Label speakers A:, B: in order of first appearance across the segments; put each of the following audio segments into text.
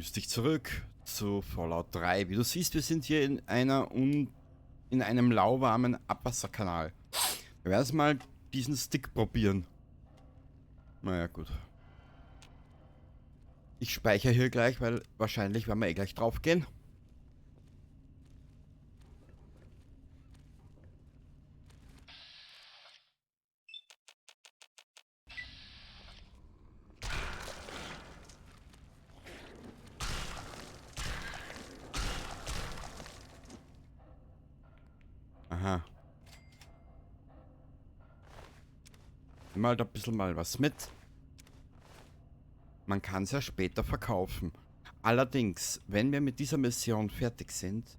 A: Grüß dich zurück zu Fallout 3. Wie du siehst, wir sind hier in einem lauwarmen Abwasserkanal. Wir werden jetzt mal diesen Stick probieren. Naja, gut. Ich speichere hier gleich, weil wahrscheinlich werden wir eh gleich drauf gehen. Aha. Mal da ein bisschen mal was mit. Man kann es ja später verkaufen. Allerdings, wenn wir mit dieser Mission fertig sind,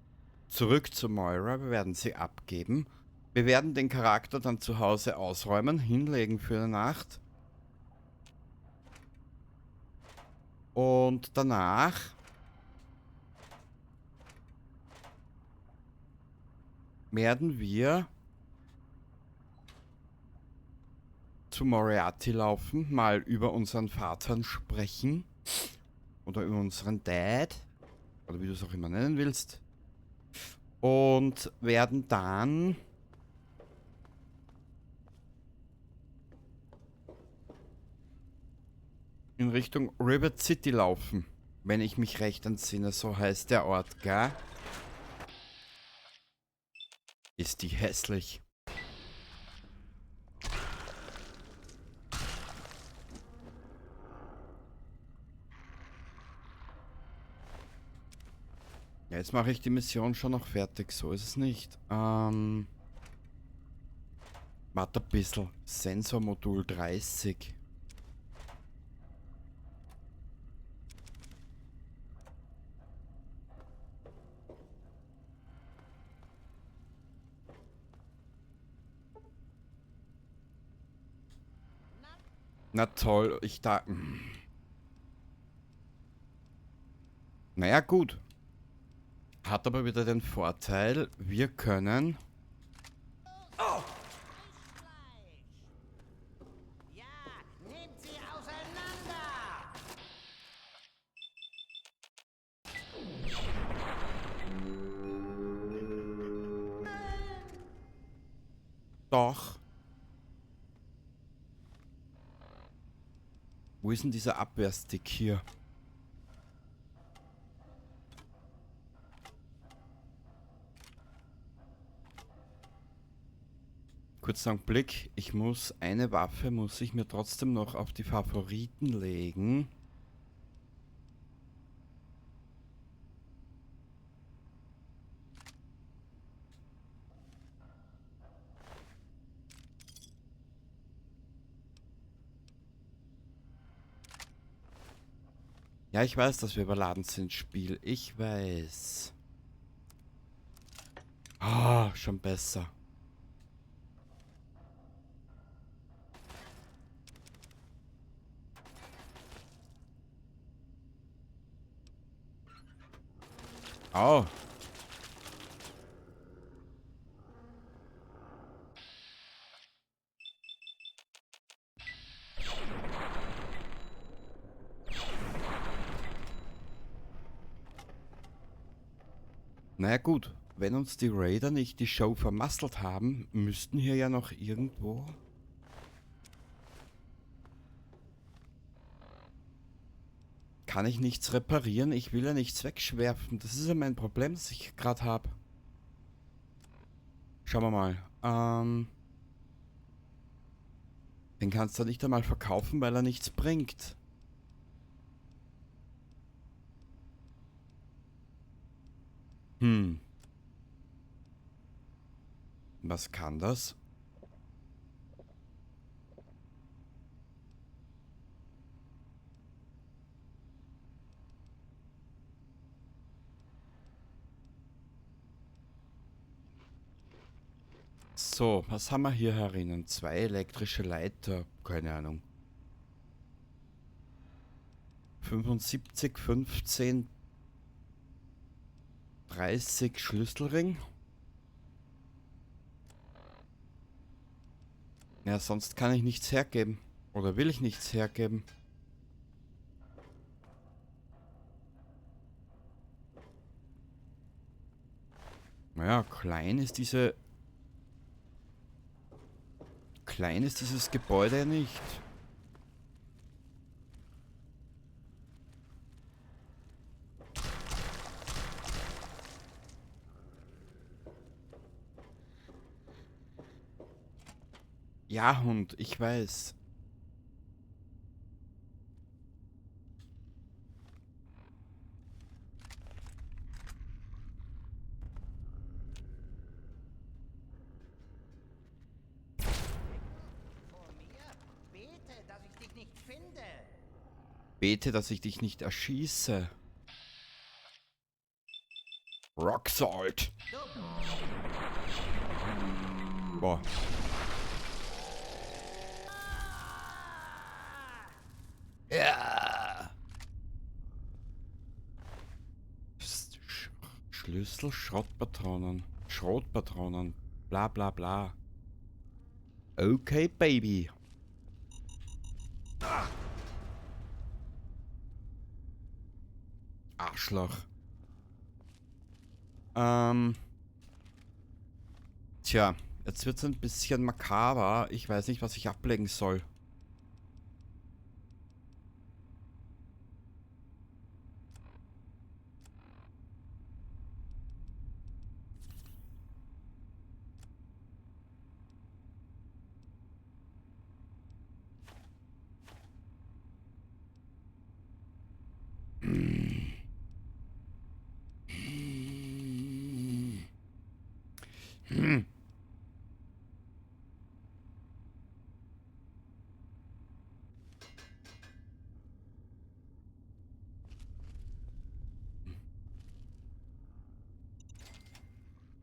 A: zurück zu Moira, wir werden sie abgeben. Wir werden den Charakter dann zu Hause ausräumen, hinlegen für eine Nacht. Und danach werden wir zu Moriarty laufen, mal über unseren Vater sprechen oder über unseren Dad oder wie du es auch immer nennen willst, und werden dann in Richtung Rivet City laufen, wenn ich mich recht entsinne, so heißt der Ort, gell? Ist die hässlich. Ja, jetzt mache ich die Mission schon noch fertig, so ist es nicht. Warte ein bisschen. Sensormodul 30. Na toll, ich da... Naja, gut. Hat aber wieder den Vorteil, wir können...
B: Oh. Ja, nehmt sie auseinander!
A: Doch. Wo ist denn dieser Abwehrstick hier? Kurzer Blick, ich muss eine Waffe, muss ich mir trotzdem noch auf die Favoriten legen. Ja, ich weiß, dass wir überladen sind, Spiel. Ich weiß. Ah, schon besser. Au. Naja gut, wenn uns die Raider nicht die Show vermasselt haben, müssten hier ja noch irgendwo... Kann ich nichts reparieren? Ich will ja nichts wegschwerfen. Das ist ja mein Problem, das ich gerade habe. Schauen wir mal. Den kannst du nicht einmal verkaufen, weil er nichts bringt. Was kann das? So, was haben wir hier herinnen? 2 elektrische Leiter, keine Ahnung. 75, 15, 30 Schlüsselring. Ja, sonst kann ich nichts hergeben. Oder will ich nichts hergeben? Naja, klein ist diese... Klein ist dieses Gebäude nicht. Ja, Hund, ich weiß. Bete, dass ich dich nicht erschieße. Rock Salt. Boah. Ja. Schlüssel, Schrottpatronen. Schrotpatronen. Bla bla bla. Okay, Baby. Arschloch. Tja, jetzt wird's ein bisschen makaber. Ich weiß nicht, was ich ablegen soll.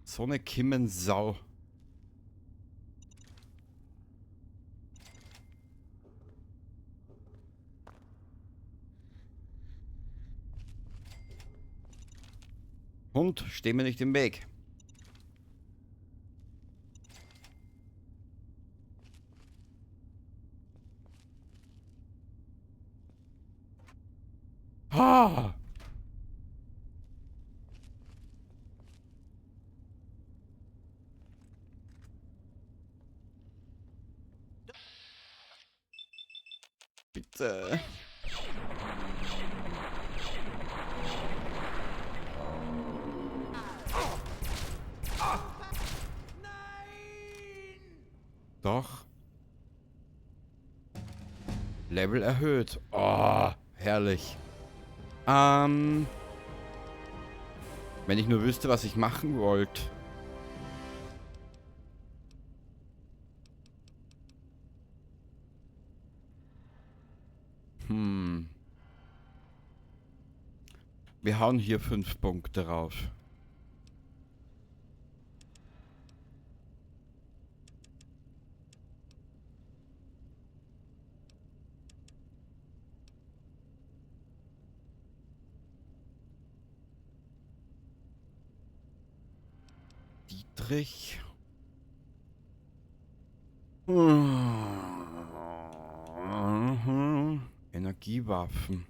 A: So eine Kimmensau. Hund, steh mir nicht im Weg. Ah! Bitte. Doch. Level erhöht. Oh, herrlich. Wenn ich nur wüsste, was ich machen wollte. Wir hauen hier 5 Punkte rauf. Dietrich. Energiewaffen.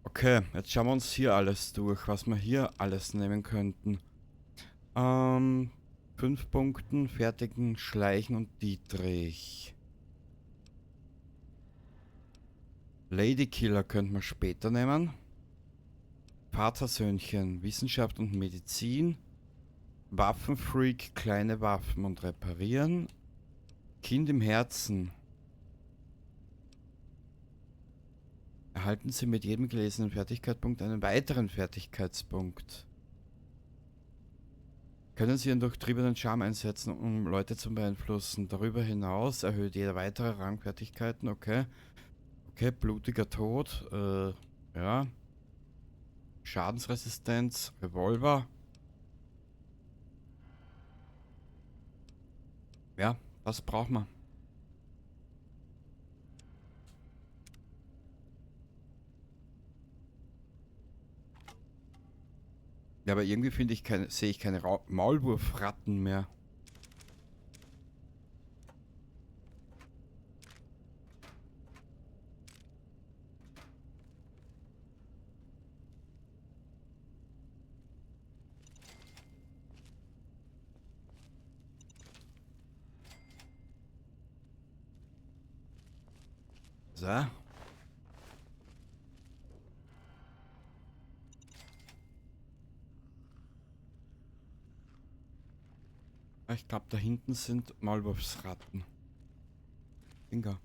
A: Okay, jetzt schauen wir uns hier alles durch, was wir hier alles nehmen könnten. 5 Punkten, Fertigen, Schleichen und Dietrich. Ladykiller könnten wir später nehmen. Vatersöhnchen, Wissenschaft und Medizin. Waffenfreak, kleine Waffen und reparieren. Kind im Herzen. Erhalten Sie mit jedem gelesenen Fertigkeitspunkt einen weiteren Fertigkeitspunkt. Können Sie Ihren durchtriebenen Charme einsetzen, um Leute zu beeinflussen. Darüber hinaus erhöht jeder weitere Rang Fertigkeiten. Okay. Okay, blutiger Tod. Ja. Schadensresistenz, Revolver. Ja, das braucht man. Ja, aber irgendwie finde ich keine, sehe ich keine Maulwurfratten mehr. So. Ich glaube, da hinten sind Maulwurfsratten. Bingo.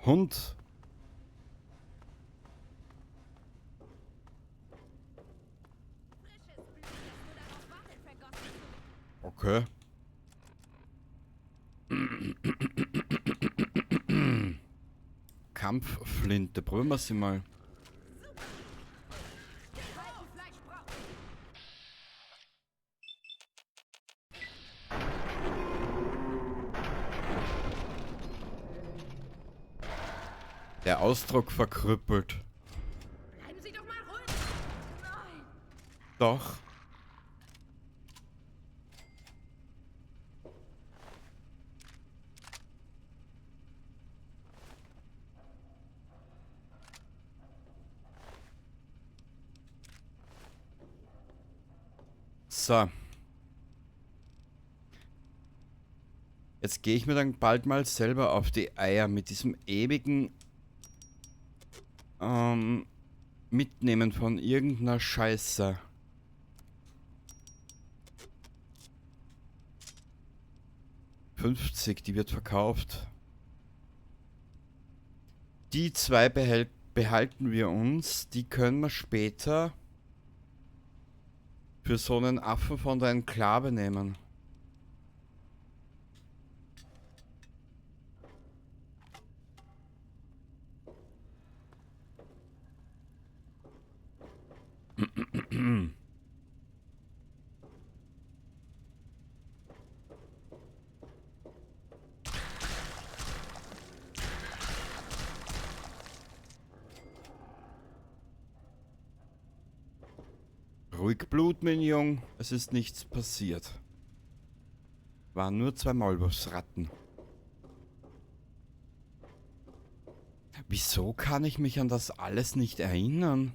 A: Hund. Okay. Kampfflinte. Probieren wir sie mal. Der Ausdruck verkrüppelt.
C: Bleiben Sie doch mal ruhig. Nein.
A: Doch. So. Jetzt gehe ich mir dann bald mal selber auf die Eier mit diesem ewigen Mitnehmen von irgendeiner Scheiße. 50, die wird verkauft. Die zwei behalten wir uns. Die können wir später für so einen Affen von der Enklave nehmen. Ruhig Blut, mein Jung. Es ist nichts passiert. Waren nur 2 Maulwurfsratten. Wieso kann ich mich an das alles nicht erinnern?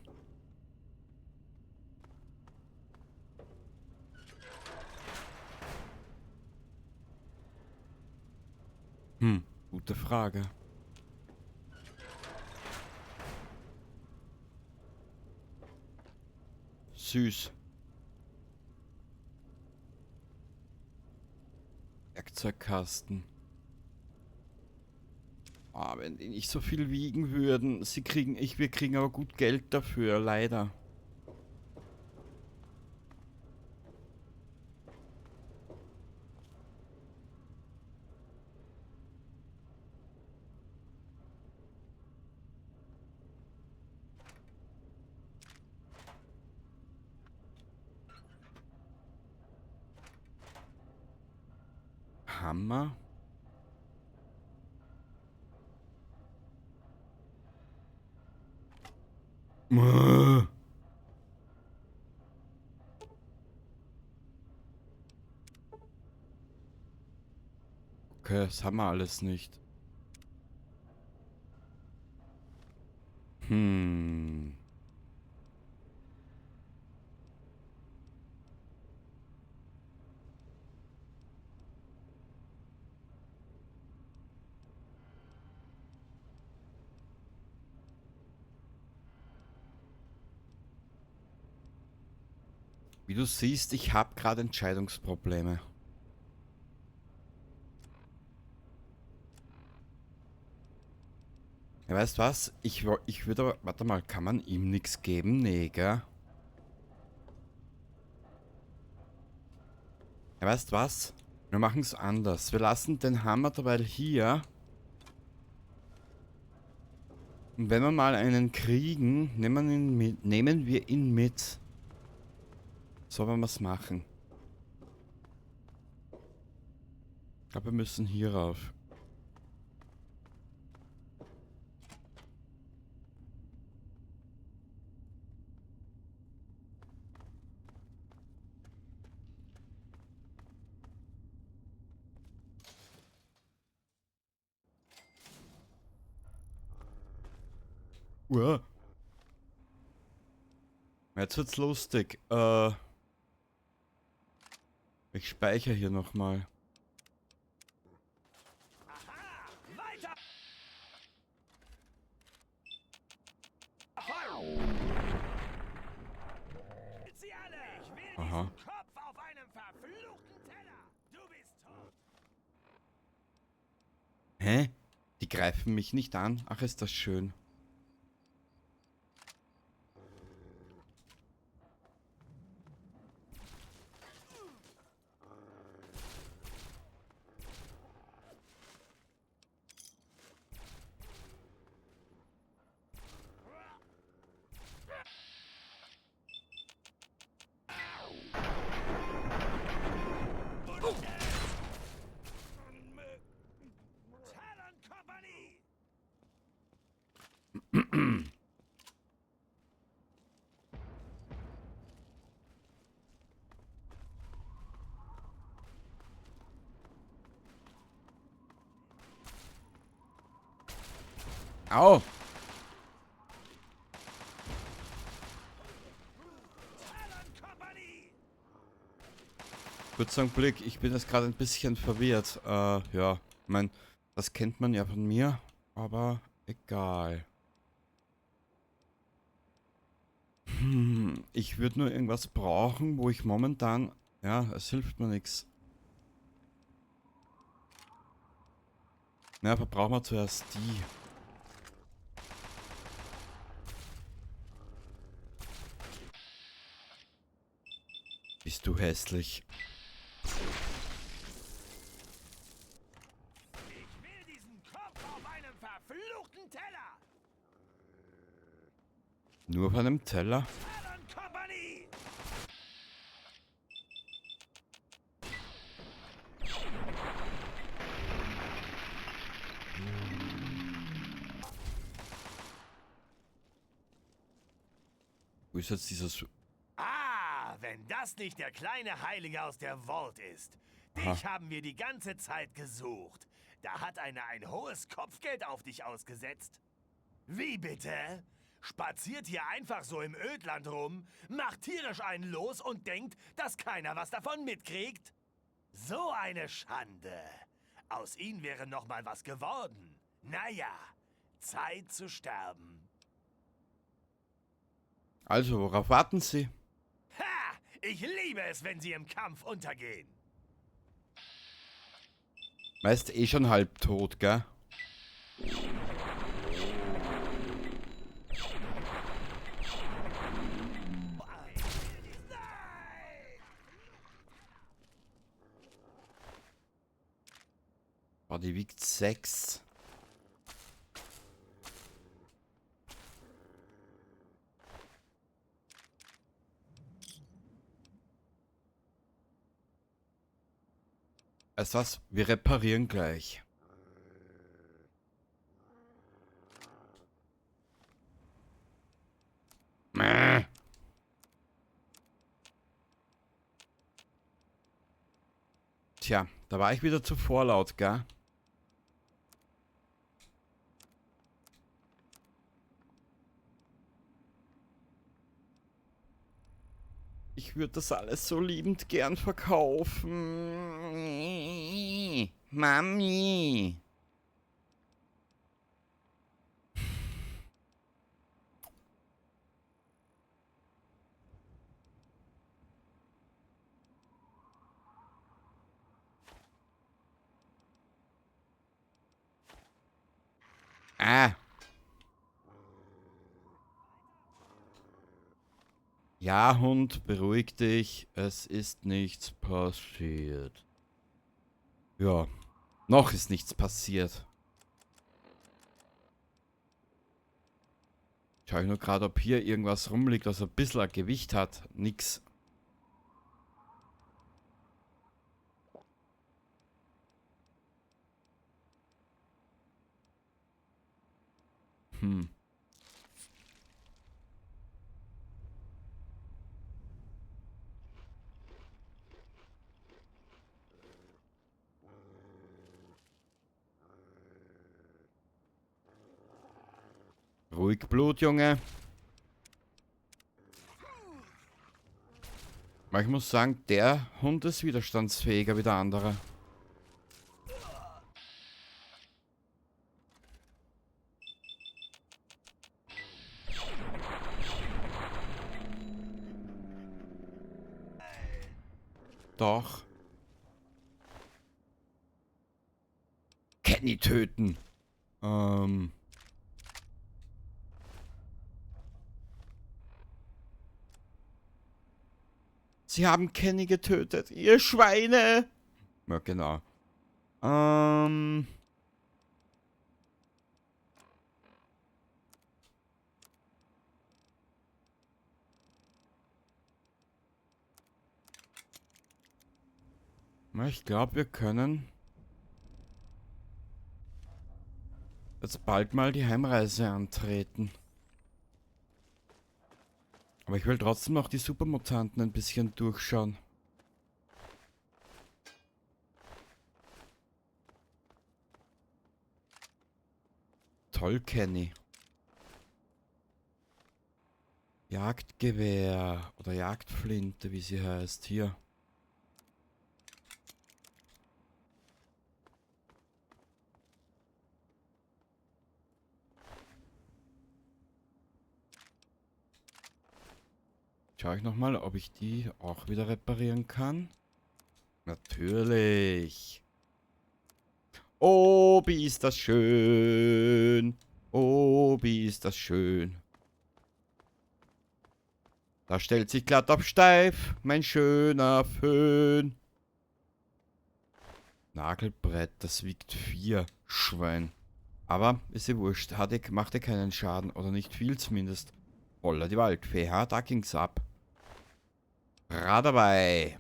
A: Gute Frage. Süß. Werkzeugkasten. Ah, wenn die nicht so viel wiegen würden. Wir kriegen aber gut Geld dafür, leider. Hammer. Okay, das haben wir alles nicht. Wie du siehst, ich hab grad Entscheidungsprobleme. Ja, weißt was? Ich würde aber... Warte mal, kann man ihm nix geben? Nee, gell? Ja, weißt was? Wir machen's anders. Wir lassen den Hammer derweil hier. Und wenn wir mal einen kriegen, nehmen wir ihn mit. So wollen wir's machen. Ich glaub, wir müssen hier rauf. Uah. Jetzt wird's lustig. Ich speichere hier nochmal. Aha. Hä? Die greifen mich nicht an. Ach, ist das schön. Au! Kurzer Blick, ich bin jetzt gerade ein bisschen verwirrt. Ja, ich mein, das kennt man ja von mir, aber egal. Ich würde nur irgendwas brauchen, wo ich momentan... Ja, es hilft mir nix. Na, verbrauchen wir zuerst die. Bist du hässlich.
D: Ich will diesen Kopf auf einem verfluchten Teller.
A: Nur auf einem Teller? Wo ist jetzt dieses...
D: Ah, wenn das nicht der kleine Heilige aus der Vault ist.
A: Aha.
D: Dich haben wir die ganze Zeit gesucht. Da hat einer ein hohes Kopfgeld auf dich ausgesetzt. Wie bitte? Spaziert hier einfach so im Ödland rum, macht tierisch einen los und denkt, dass keiner was davon mitkriegt? So eine Schande. Aus ihnen wäre noch mal was geworden. Naja, Zeit zu sterben.
A: Also, worauf warten Sie?
D: Ha! Ich liebe es, wenn Sie im Kampf untergehen.
A: Meist eh schon halb tot, gell? Boah, die wiegt 6. Weißt du was? Wir reparieren gleich. Mäh. Tja, da war ich wieder zu vorlaut, gell? Ich würde das alles so liebend gern verkaufen. Mami. Ah. Ja, Hund, beruhig dich. Es ist nichts passiert. Ja, noch ist nichts passiert. Schau ich nur gerade, ob hier irgendwas rumliegt, was ein bisschen ein Gewicht hat. Nix. Ruhig Blut, Junge. Aber ich muss sagen, der Hund ist widerstandsfähiger wie der andere. Doch. Kenny töten. Sie haben Kenny getötet. Ihr Schweine. Ja, genau. Na, ich glaub, wir können jetzt bald mal die Heimreise antreten. Aber ich will trotzdem noch die Supermutanten ein bisschen durchschauen. Toll, Kenny. Jagdgewehr oder Jagdflinte, wie sie heißt. Hier. Schau ich nochmal, ob ich die auch wieder reparieren kann. Natürlich. Oh, wie ist das schön. Oh, wie ist das schön. Da stellt sich glatt auf steif, mein schöner Föhn. Nagelbrett, das wiegt 4, Schwein. Aber ist ja wurscht, machte keinen Schaden oder nicht viel zumindest. Holla die Waldfee, ha, da ging's ab. Rad dabei.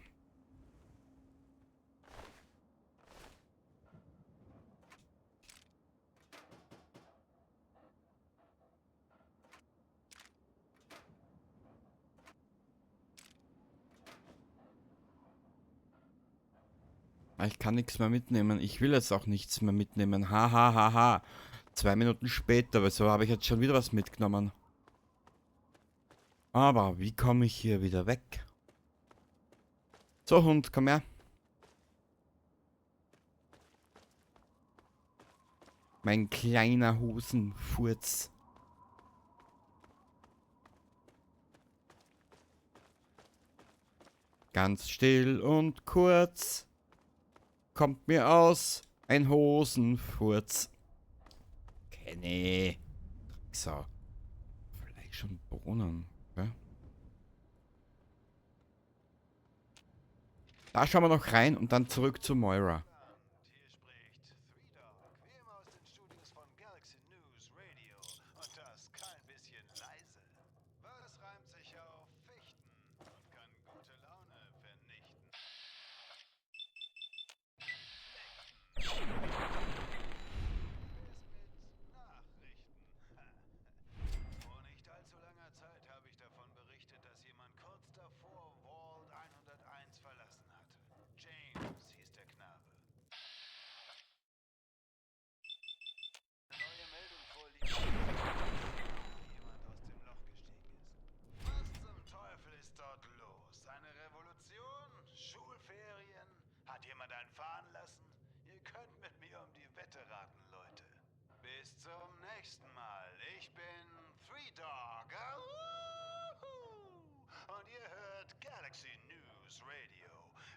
A: Ah, ich kann nichts mehr mitnehmen. Ich will jetzt auch nichts mehr mitnehmen. Ha, ha, ha, ha. 2 Minuten später, weil so habe ich jetzt schon wieder was mitgenommen. Aber wie komme ich hier wieder weg? So, Hund, komm her. Mein kleiner Hosenfurz. Ganz still und kurz kommt mir aus ein Hosenfurz. Kenny. Drecksau. Fleisch und Bohnen. Okay. Da schauen wir noch rein und dann zurück zu Moira.
E: Hier spricht Three Dog, wie immer aus den Studios von Galaxy News Radio. Und das kein bisschen leise. Was reimt sich auf Fichten und kann gute Laune vernichten? Vor nicht allzu langer Zeit habe ich davon berichtet, dass jemand kurz davor Vault 101 verlassen hatte. James hieß der Knabe. Eine neue Meldung vorliegt, dass jemand aus dem Loch gestiegen ist. Was zum Teufel ist dort los? Eine Revolution? Schulferien? Hat jemand einen fahren lassen? Ihr könnt mit mir um die Wette raten, Leute. Bis zum nächsten Mal. Ich bin Three Dog. Und ihr hört Galaxy News Radio.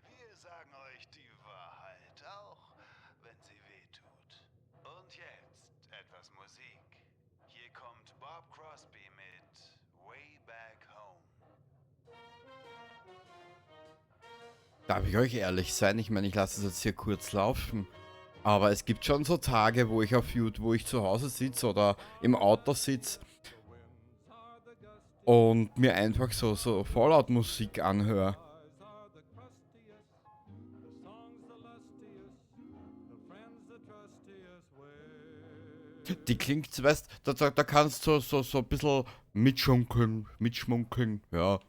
E: Wir sagen euch die Wahrheit, auch wenn sie wehtut. Und jetzt etwas Musik. Hier kommt Bob Crosby mit Way Back Home.
A: Darf ich euch ehrlich sein? Ich meine, ich lasse es jetzt hier kurz laufen. Aber es gibt schon so Tage, wo ich auf YouTube, wo ich zu Hause sitze oder im Auto sitze und mir einfach so Fallout-Musik anhöre. Die klingt, weißt, da kannst du so ein bisschen mitschmunkeln, ja.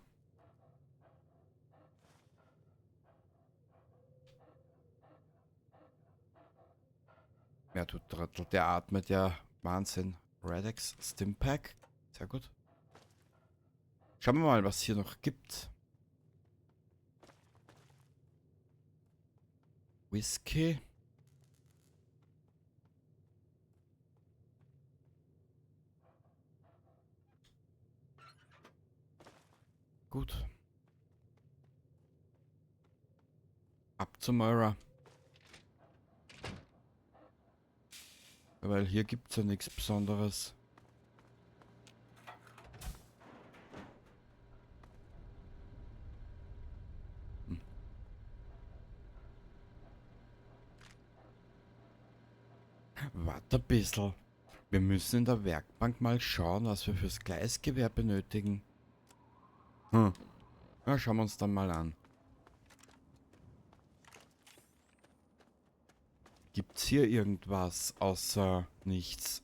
A: Ja, du Trottel, der atmet ja Wahnsinn. Radex Stimpack. Sehr gut. Schauen wir mal, was hier noch gibt. Whisky. Gut. Ab zu Moira. Weil hier gibt es ja nichts Besonderes. Hm. Warte ein bisschen. Wir müssen in der Werkbank mal schauen, was wir fürs Gleisgewehr benötigen. Hm. Ja, schauen wir uns dann mal an. Gibt's hier irgendwas außer nichts?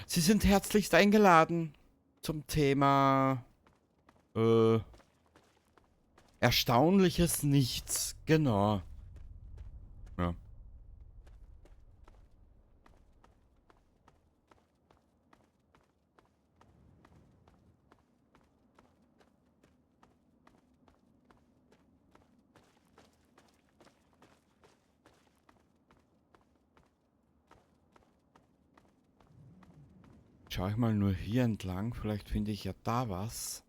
A: Sie sind herzlichst eingeladen zum Thema Erstaunliches Nichts. Genau. Ja. Schau ich mal nur hier entlang, vielleicht finde ich ja da was.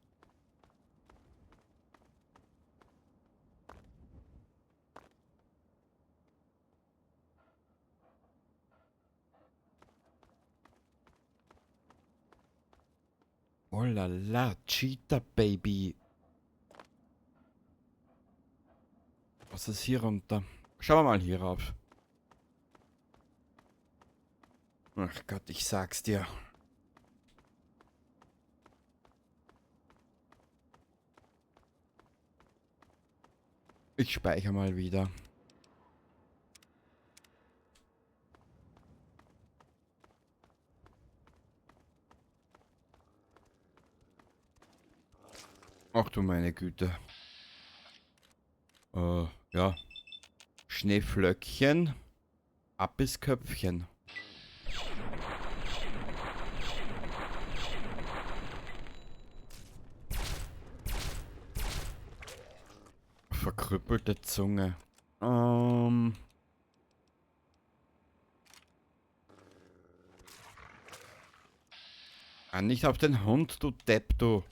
A: Oh la la, Cheetah Baby. Was ist hier runter? Schauen wir mal hier rauf. Ach Gott, ich sag's dir. Ich speichere mal wieder. Ach du meine Güte. Ja. Schneeflöckchen. Ab ins Köpfchen. Verkrüppelte Zunge. Ah, nicht auf den Hund, du Depp, du.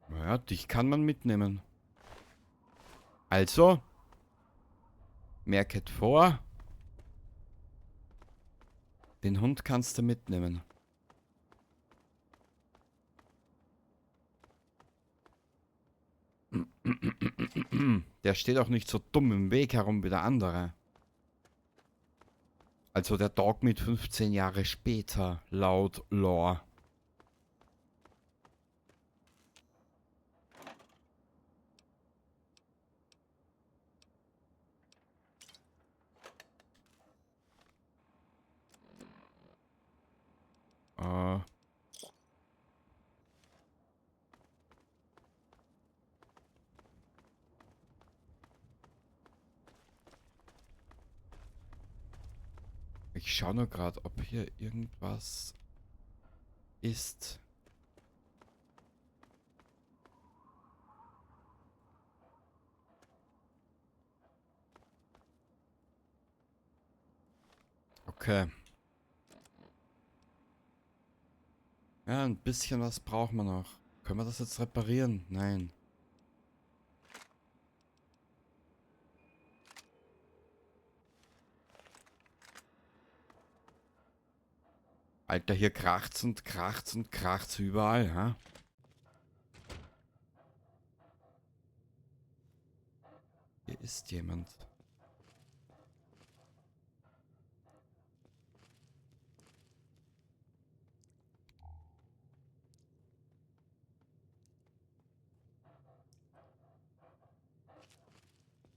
A: Naja, dich kann man mitnehmen. Also, merket vor, den Hund kannst du mitnehmen. Der steht auch nicht so dumm im Weg herum wie der andere. Also der Dog mit 15 Jahre später, laut Lore. Ich schau nur grad, ob hier irgendwas ist. Okay. Ja, ein bisschen was brauchen wir noch. Können wir das jetzt reparieren? Nein. Alter, hier kracht's und kracht's und kracht's überall, ha? Hier ist jemand.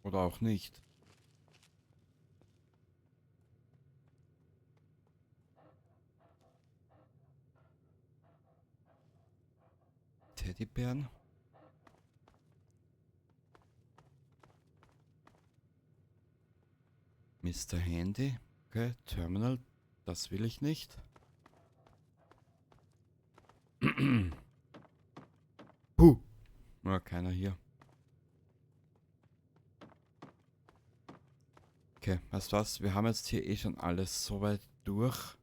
A: Oder auch nicht. Teddybären. Mr. Handy. Okay, Terminal. Das will ich nicht. Puh. Ja, keiner hier. Okay, weißt du was? Wir haben jetzt hier eh schon alles soweit durch.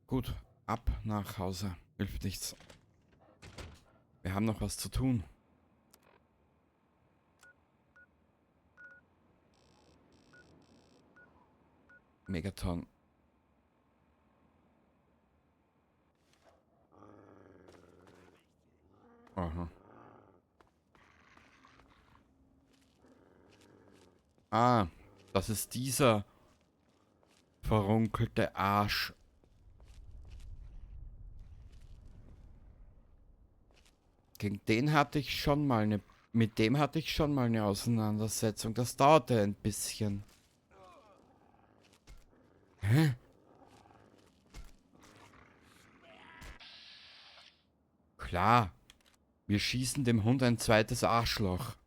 A: Gut, ab nach Hause. Hilft nichts. Wir haben noch was zu tun. Megaton. Aha. Ah, das ist dieser verrunkelte Arsch. Gegen den hatte ich schon mal eine... Mit dem hatte ich schon mal eine Auseinandersetzung. Das dauerte ein bisschen. Hä? Klar. Wir schießen dem Hund ein zweites Arschloch.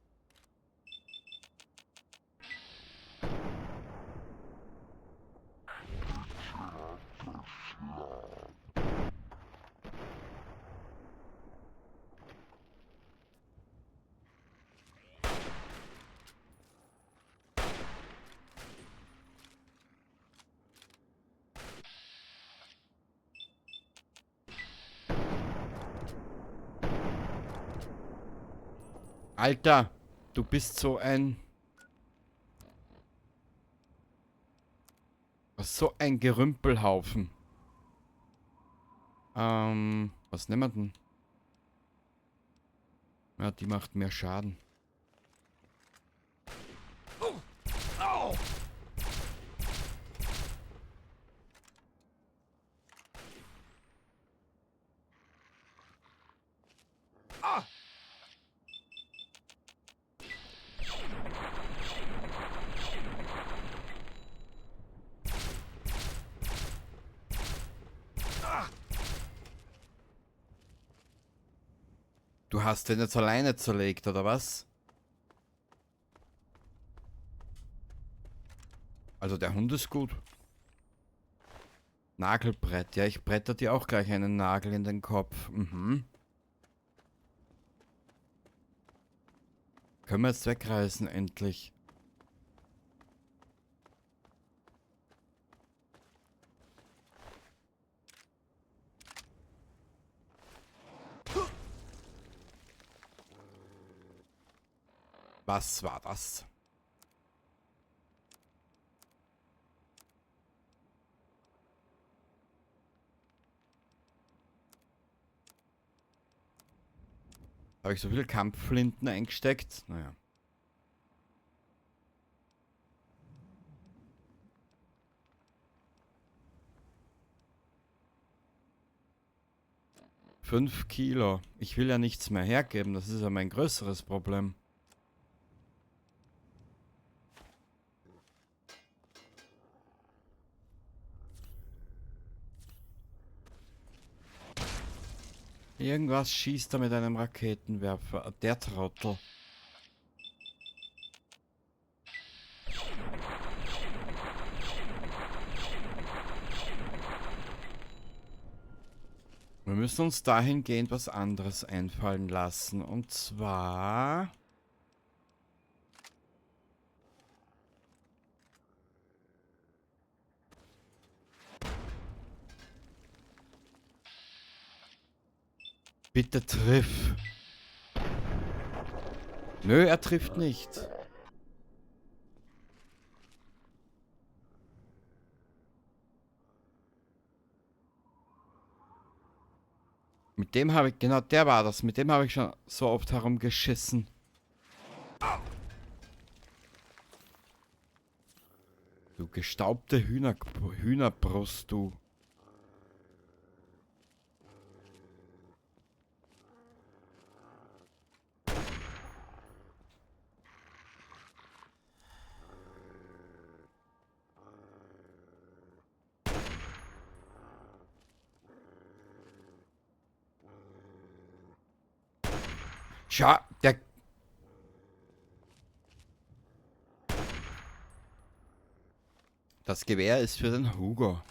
A: Alter, du bist so ein... So ein Gerümpelhaufen. Was nehmen wir denn? Ja, die macht mehr Schaden. Du hast den jetzt alleine zerlegt, oder was? Also der Hund ist gut. Nagelbrett. Ja, ich bretter dir auch gleich einen Nagel in den Kopf. Mhm. Können wir jetzt wegreißen, endlich. Was war das? Habe ich so viele Kampfflinten eingesteckt? Naja. 5 Kilo. Ich will ja nichts mehr hergeben. Das ist ja mein größeres Problem. Irgendwas schießt da mit einem Raketenwerfer. Der Trottel. Wir müssen uns dahingehend was anderes einfallen lassen. Und zwar... Bitte triff. Nö, er trifft nicht. Mit dem habe ich, genau der war das, mit dem habe ich schon so oft herumgeschissen. Du gestaubte Hühnerbrust, du. Schau, der... Das Gewehr ist für den Hugo.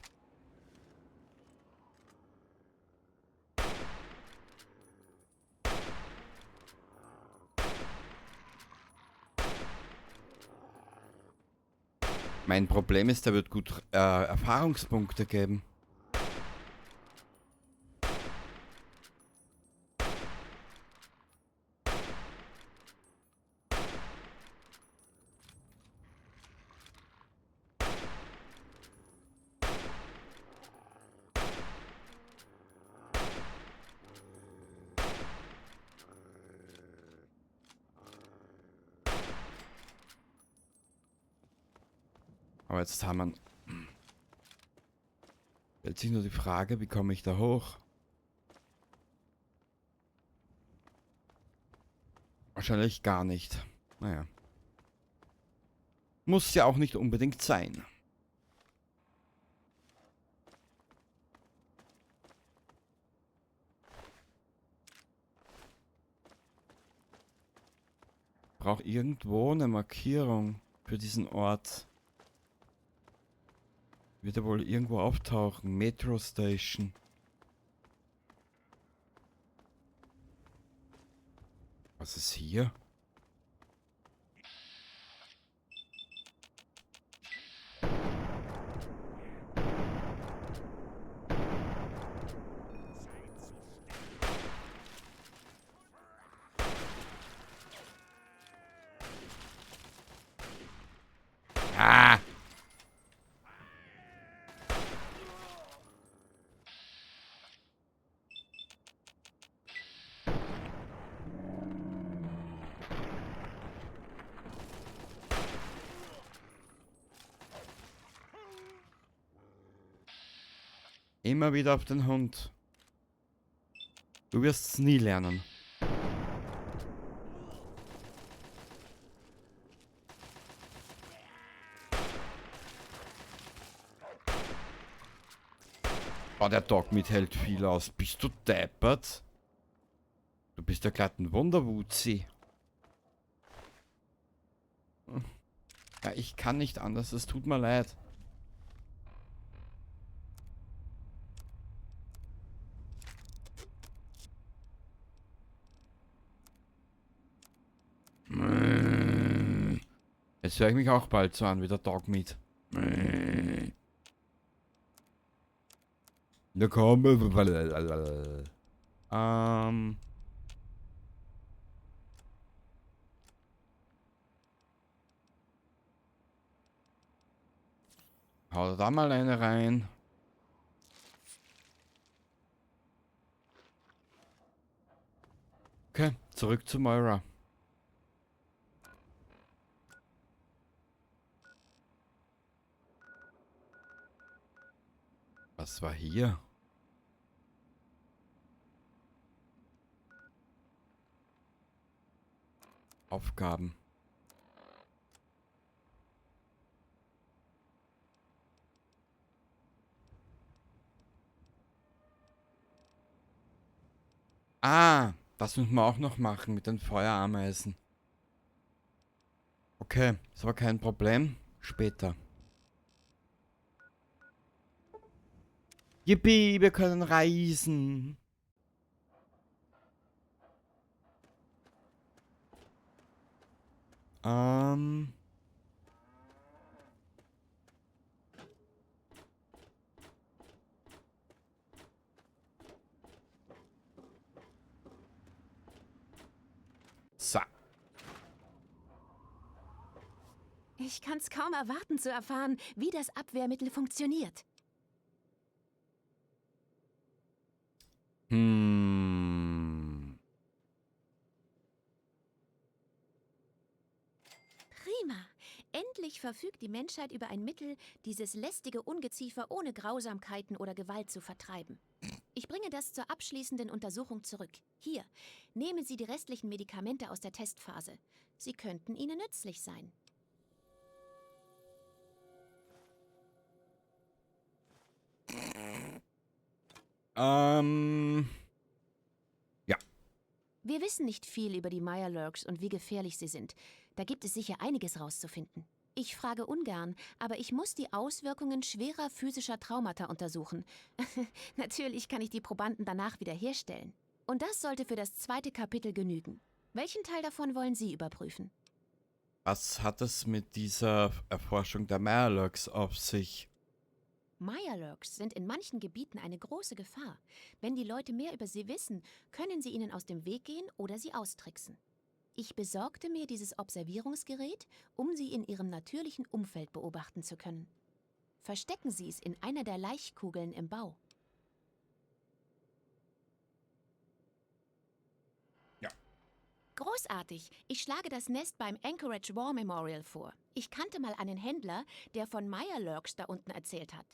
A: Mein Problem ist, der wird gut Erfahrungspunkte geben. Aber jetzt haben wir... Stellt sich nur die Frage, wie komme ich da hoch? Wahrscheinlich gar nicht. Naja. Muss ja auch nicht unbedingt sein. Brauche irgendwo eine Markierung für diesen Ort. Wird er wohl irgendwo auftauchen? Metro Station. Was ist hier? Ah! Immer wieder auf den Hund. Du wirst's nie lernen. Oh, der Dogmeat hält viel aus. Bist du deppert? Du bist ja glatt ein Wunderwuzi. Ja, ich kann nicht anders. Es tut mir leid. Jetzt höre ich mich auch bald so an wie der Dogmeat. Da komm. Hau da mal eine rein. Okay, zurück zu Moira. Was war hier? Aufgaben. Ah, das müssen wir auch noch machen mit den Feuerameisen. Okay, ist aber kein Problem. Später. Yippie, wir können reisen. So.
C: Ich kann's kaum erwarten zu erfahren, wie das Abwehrmittel funktioniert. Prima. Endlich verfügt die Menschheit über ein Mittel, dieses lästige Ungeziefer ohne Grausamkeiten oder Gewalt zu vertreiben. Ich bringe das zur abschließenden Untersuchung zurück. Hier, nehmen Sie die restlichen Medikamente aus der Testphase. Sie könnten Ihnen nützlich sein.
A: Ja.
C: Wer Wir wissen nicht viel über die Mirelurks und wie gefährlich sie sind. Da gibt es sicher einiges rauszufinden. Ich frage ungern, aber ich muss die Auswirkungen schwerer physischer Traumata untersuchen. Natürlich kann ich die Probanden danach wiederherstellen. Und das sollte für das zweite Kapitel genügen. Welchen Teil davon wollen Sie überprüfen?
A: Was hat es mit dieser Erforschung der Mirelurks auf sich?
C: Mirelurks sind in manchen Gebieten eine große Gefahr. Wenn die Leute mehr über sie wissen, können sie ihnen aus dem Weg gehen oder sie austricksen. Ich besorgte mir dieses Observierungsgerät, um sie in ihrem natürlichen Umfeld beobachten zu können. Verstecken Sie es in einer der Laichkugeln im Bau.
A: Ja.
C: Großartig! Ich schlage das Nest beim Anchorage War Memorial vor. Ich kannte mal einen Händler, der von Mirelurks da unten erzählt hat.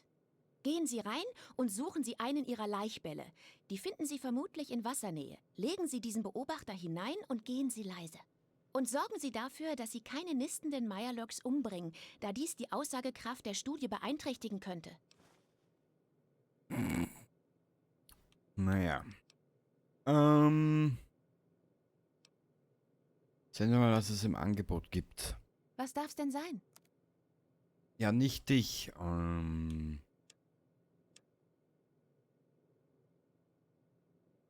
C: Gehen Sie rein und suchen Sie einen Ihrer Laichbälle. Die finden Sie vermutlich in Wassernähe. Legen Sie diesen Beobachter hinein und gehen Sie leise. Und sorgen Sie dafür, dass Sie keine nistenden Mirelurks umbringen, da dies die Aussagekraft der Studie beeinträchtigen könnte.
A: Naja. Sehen wir mal, was es im Angebot gibt.
C: Was darf's denn sein?
A: Ja, nicht dich.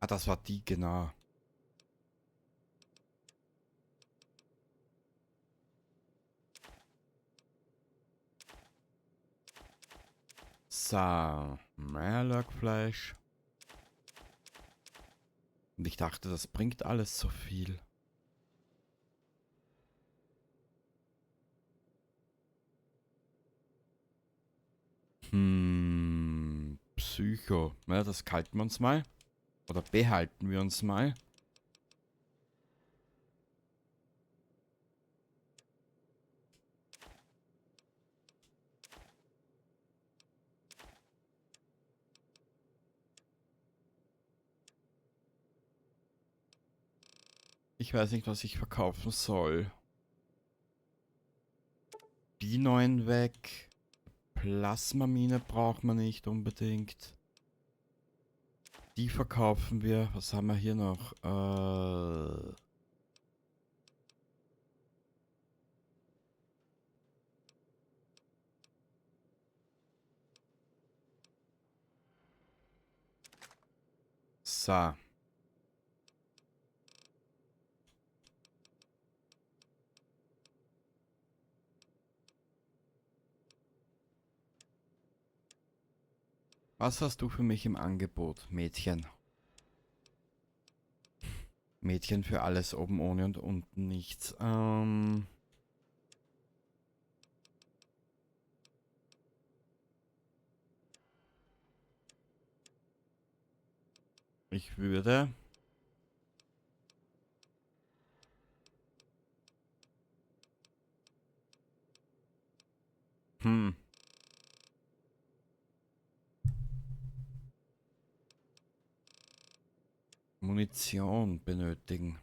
A: Ah, das war die, genau. So, Mirelurk-Fleisch. Und ich dachte, das bringt alles so viel. Psycho. Na, das kalten wir uns mal. Oder behalten wir uns mal. Ich weiß nicht, was ich verkaufen soll. Die 9 weg. Plasmamine braucht man nicht unbedingt. Die verkaufen wir. Was haben wir hier noch? So. Was hast du für mich im Angebot, Mädchen? Mädchen für alles oben ohne und unten nichts. Ich würde... Munition benötigen.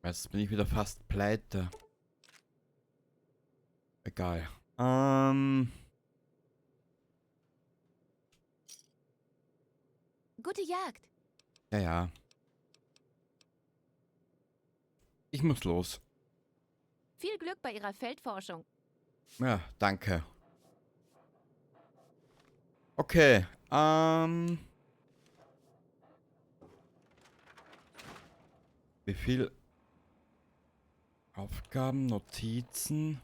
A: Jetzt bin ich wieder fast pleite. Egal.
C: Gute Jagd.
A: Ja, ja. Ich muss los.
C: Viel Glück bei Ihrer Feldforschung.
A: Ja, danke. Okay, wie viel Aufgaben, Notizen?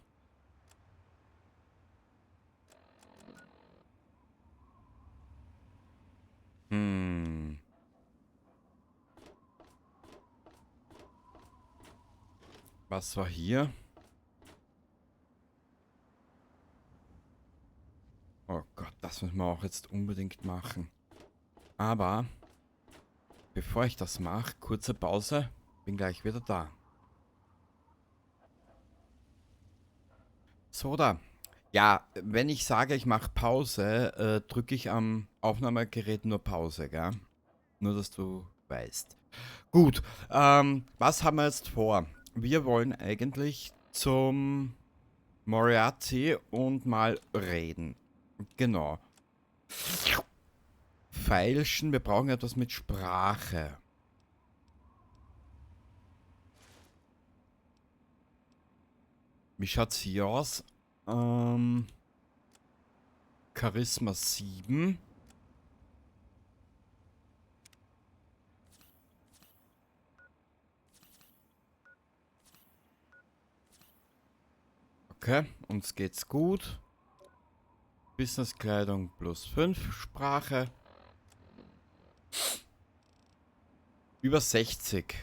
A: Was war hier? Oh Gott, das müssen wir auch jetzt unbedingt machen. Aber, bevor ich das mache, kurze Pause, bin gleich wieder da. So da. Ja, wenn ich sage, ich mach Pause, drücke ich am Aufnahmegerät nur Pause, gell? Nur, dass du Weißt. Gut, was haben wir jetzt vor? Wir wollen eigentlich zum Moriarty und mal reden. Genau. Feilschen, wir brauchen etwas mit Sprache. Wie schaut's hier aus? Charisma 7. Okay, uns geht's gut. Businesskleidung plus 5, Sprache. Über 60.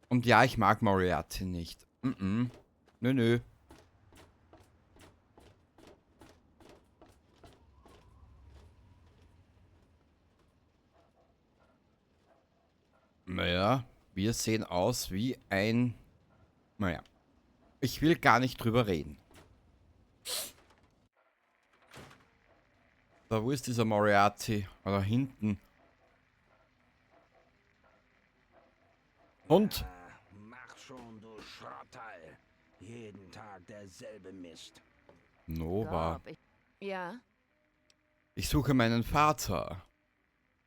A: Und ja, ich mag Moriarty nicht. Mm-mm. Nö, nö. Naja, wir sehen aus wie ein... Naja, ich will gar nicht drüber reden. Da, wo ist dieser Moriarty? Da hinten. Und?
F: Ja, mach schon, du Schrottteil. Jeden Tag derselbe Mist.
A: Nova.
C: Gob, ich, ja.
A: Ich suche meinen Vater.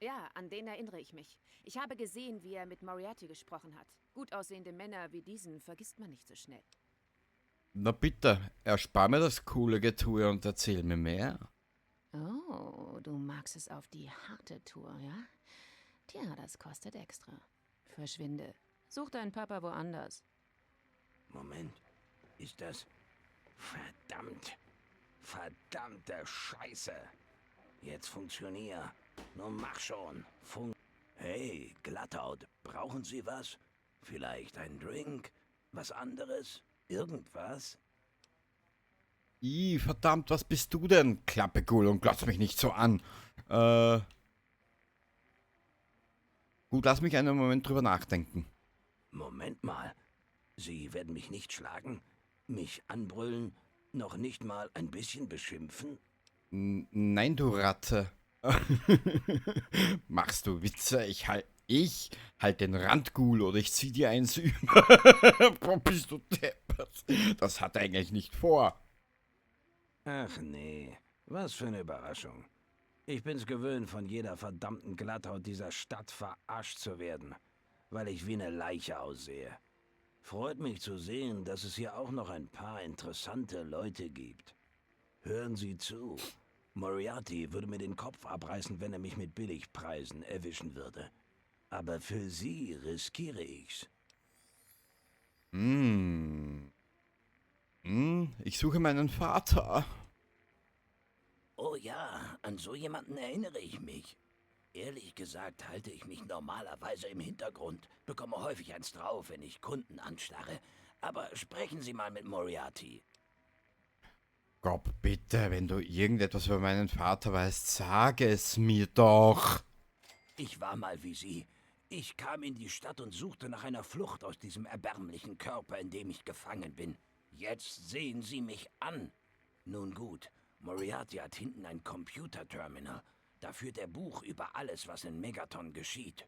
C: Ja, an den erinnere ich mich. Ich habe gesehen, wie er mit Moriarty gesprochen hat. Gut aussehende Männer wie diesen vergisst man nicht so schnell.
A: Na bitte, erspar mir das coole Getue und erzähl mir mehr.
C: Oh, du magst es auf die harte Tour, ja? Tja, das kostet extra. Verschwinde. Such deinen Papa woanders.
F: Moment, ist das... Verdammt. Verdammte Scheiße. Jetzt funktionier. Nun mach schon. Hey, Glatthaut, brauchen Sie was? Vielleicht ein Drink? Was anderes? Irgendwas?
A: Ih, verdammt, was bist du denn? Klappe, Ghoul, und glotz mich nicht so an. Gut, lass mich einen Moment drüber nachdenken.
F: Moment mal. Sie werden mich nicht schlagen, mich anbrüllen, noch nicht mal ein bisschen beschimpfen?
A: Nein, du Ratte. Machst du Witze? Ich halt den Randghoul oder ich zieh dir eins über. Wo bist du deppert? Das hat er eigentlich nicht vor.
F: Ach nee, was für eine Überraschung. Ich bin's gewöhnt, von jeder verdammten Glatthaut dieser Stadt verarscht zu werden, weil ich wie eine Leiche aussehe. Freut mich zu sehen, dass es hier auch noch ein paar interessante Leute gibt. Hören Sie zu. Moriarty würde mir den Kopf abreißen, wenn er mich mit Billigpreisen erwischen würde. Aber für Sie riskiere ich's.
A: Ich suche meinen Vater.
F: Oh ja, an so jemanden erinnere ich mich. Ehrlich gesagt halte ich mich normalerweise im Hintergrund, bekomme häufig eins drauf, wenn ich Kunden anstarre. Aber sprechen Sie mal mit Moriarty.
A: Gott, bitte, wenn du irgendetwas über meinen Vater weißt, sage es mir doch.
F: Ich war mal wie Sie. Ich kam in die Stadt und suchte nach einer Flucht aus diesem erbärmlichen Körper, in dem ich gefangen bin. Jetzt sehen Sie mich an. Nun gut, Moriarty hat hinten ein Computerterminal. Da führt er Buch über alles, was in Megaton geschieht.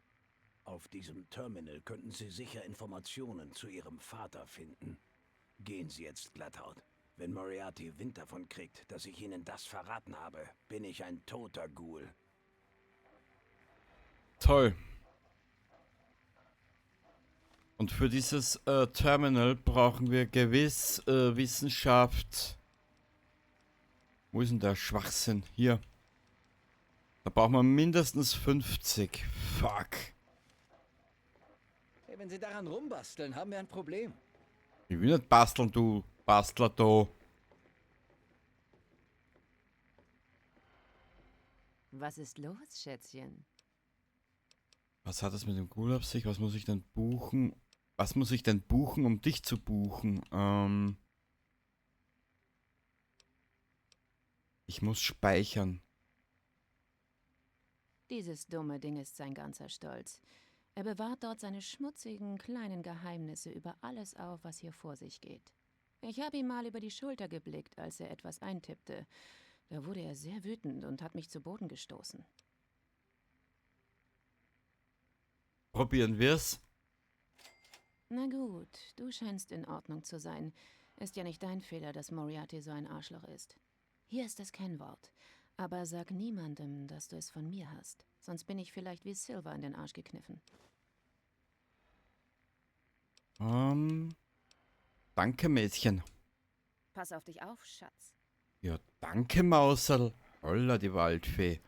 F: Auf diesem Terminal könnten Sie sicher Informationen zu Ihrem Vater finden. Gehen Sie jetzt, Glatthaut. Wenn Moriarty Wind davon kriegt, dass ich Ihnen das verraten habe, bin ich ein toter Ghoul.
A: Toll. Und für dieses Terminal brauchen wir gewiss Wissenschaft. Wo ist denn der Schwachsinn? Hier. Da brauchen wir mindestens 50. Fuck.
G: Hey, wenn Sie daran rumbasteln, haben wir ein Problem.
A: Ich will nicht basteln, du Bastler da.
C: Was ist los, Schätzchen?
A: Was hat das mit dem Ghoul auf sich? Was muss ich denn buchen? Was muss ich denn buchen, um dich zu buchen? Ich muss speichern.
C: Dieses dumme Ding ist sein ganzer Stolz. Er bewahrt dort seine schmutzigen, kleinen Geheimnisse über alles auf, was hier vor sich geht. Ich habe ihm mal über die Schulter geblickt, als er etwas eintippte. Da wurde er sehr wütend und hat mich zu Boden gestoßen.
A: Probieren wir's.
C: Na gut, du scheinst in Ordnung zu sein. Ist ja nicht dein Fehler, dass Moriarty so ein Arschloch ist. Hier ist das Kennwort. Aber sag niemandem, dass du es von mir hast. Sonst bin ich vielleicht wie Silver in den Arsch gekniffen.
A: Danke, Mädchen.
C: Pass auf dich auf, Schatz.
A: Ja, danke, Mauserl. Holla, die Waldfee.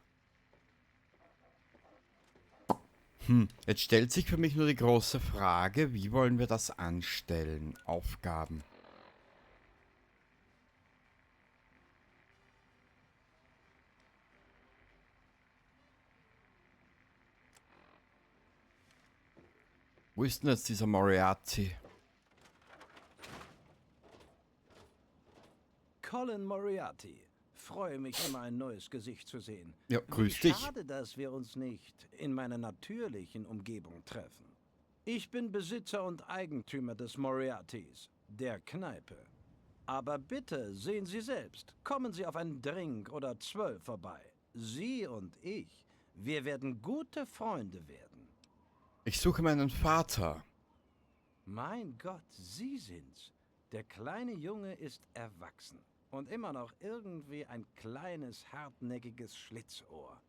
A: Jetzt stellt sich für mich nur die große Frage, wie wollen wir das anstellen? Aufgaben. Wo ist denn jetzt dieser Moriarty?
F: Colin Moriarty. Freue mich immer, ein neues Gesicht zu sehen.
A: Ja, grüß
F: Wie
A: dich.
F: Schade, dass wir uns nicht in meiner natürlichen Umgebung treffen. Ich bin Besitzer und Eigentümer des Moriartys, der Kneipe. Aber bitte sehen Sie selbst, kommen Sie auf einen Drink oder 12 vorbei. Sie und ich, wir werden gute Freunde werden.
A: Ich suche meinen Vater.
F: Mein Gott, Sie sind's. Der kleine Junge ist erwachsen und immer noch irgendwie ein kleines, hartnäckiges Schlitzohr.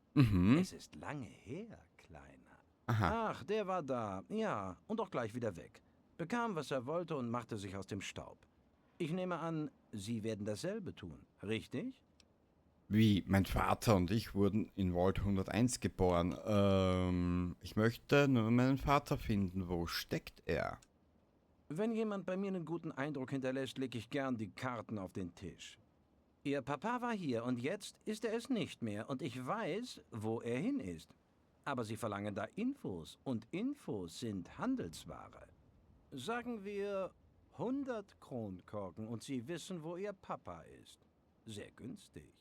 F: Es ist lange her, Kleiner. Ach, der war da, ja, und auch gleich wieder weg. Bekam, was er wollte und machte sich aus dem Staub. Ich nehme an, Sie werden dasselbe tun, richtig?
A: Wie, mein Vater und ich wurden in Vault 101 geboren. Ich möchte nur meinen Vater finden. Wo steckt er?
F: Wenn jemand bei mir einen guten Eindruck hinterlässt, lege ich gern die Karten auf den Tisch. Ihr Papa war hier und jetzt ist er es nicht mehr und ich weiß, wo er hin ist. Aber sie verlangen da Infos und Infos sind Handelsware. Sagen wir 100 Kronkorken und sie wissen, wo ihr Papa ist. Sehr günstig.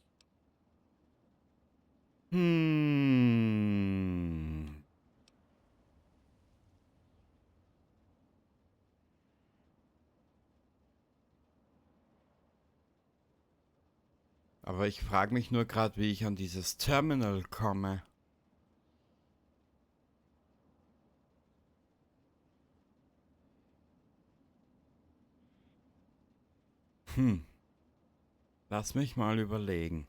A: Aber ich frag mich nur grad, wie ich an dieses Terminal komme. Lass mich mal überlegen.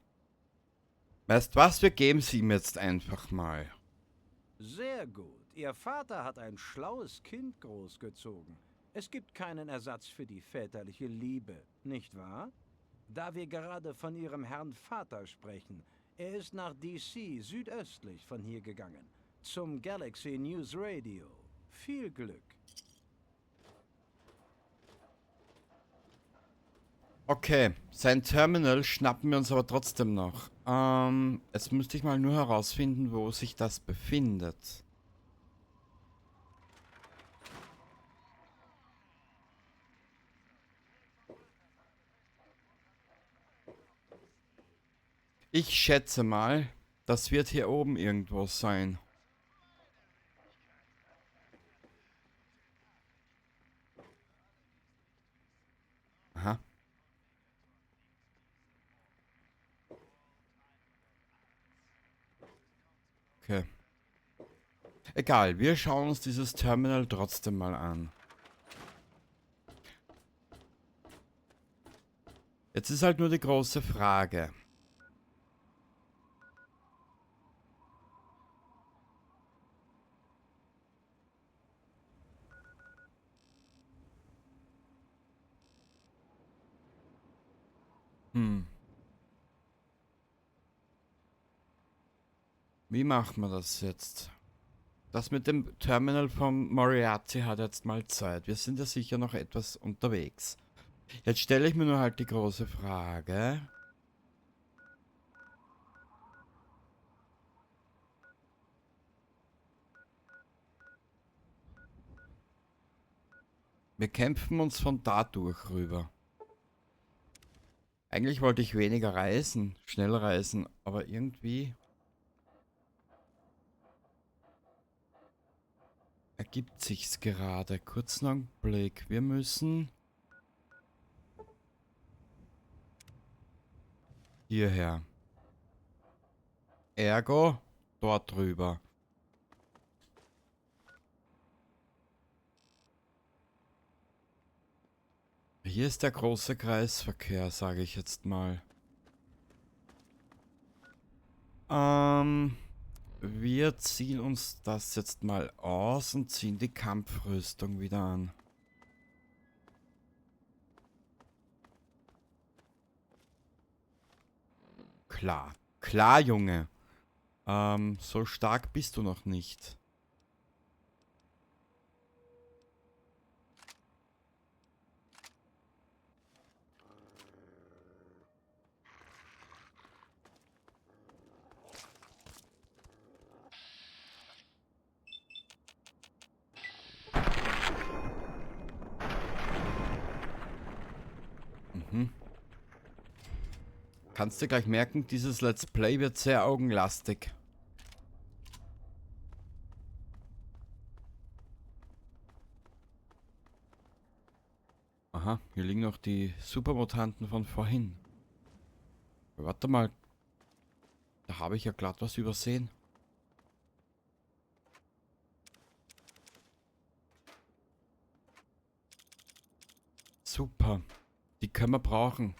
A: Weißt was, wir geben sie ihm jetzt einfach mal.
F: Sehr gut. Ihr Vater hat ein schlaues Kind großgezogen. Es gibt keinen Ersatz für die väterliche Liebe, nicht wahr? Da wir gerade von Ihrem Herrn Vater sprechen, er ist nach DC südöstlich von hier gegangen, zum Galaxy News Radio. Viel Glück.
A: Okay, sein Terminal schnappen wir uns aber trotzdem noch. Jetzt müsste ich mal nur herausfinden, wo sich das befindet. Ich schätze mal, das wird hier oben irgendwo sein. Aha. Okay. Egal, wir schauen uns dieses Terminal trotzdem mal an. Jetzt ist halt nur die große Frage. Wie macht man das jetzt? Das mit dem Terminal von Moriarty hat jetzt mal Zeit. Wir sind ja sicher noch etwas unterwegs. Jetzt stelle ich mir nur halt die große Frage. Wir kämpfen uns von da durch rüber. Eigentlich wollte ich weniger reisen, schneller reisen, aber irgendwie ergibt sich's gerade. Kurzen Augenblick. Wir müssen Hierher. Ergo, dort drüber. Hier ist der große Kreisverkehr, sage ich jetzt mal. Wir ziehen uns das jetzt mal aus und ziehen die Kampfrüstung wieder an. Klar. Klar, Junge. So stark bist du noch nicht. Kannst du gleich merken, dieses Let's Play wird sehr augenlastig. Aha, hier liegen noch die Supermutanten von vorhin. Warte mal. Da habe ich ja glatt was übersehen. Super. Die können wir brauchen.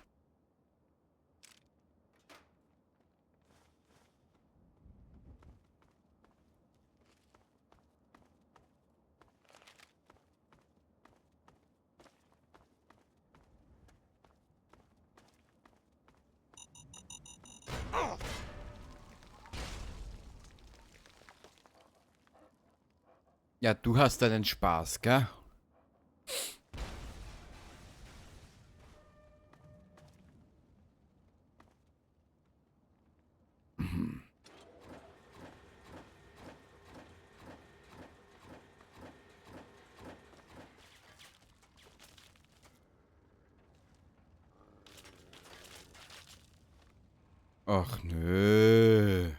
A: Ja, du hast deinen Spaß, gell? Ach nö.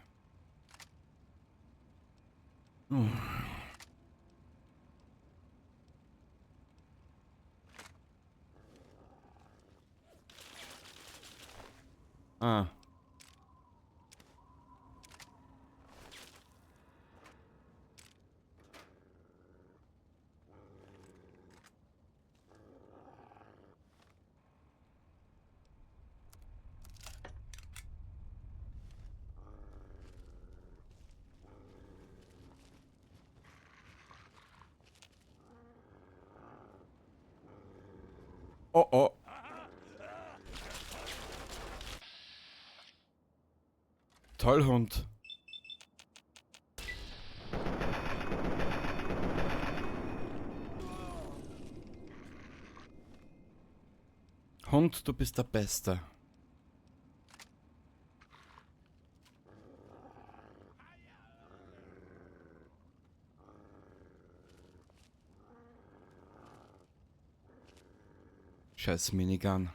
A: Ah. Oh, oh. Toll, Hund. Hund, du bist der Beste. Scheiß Minigun.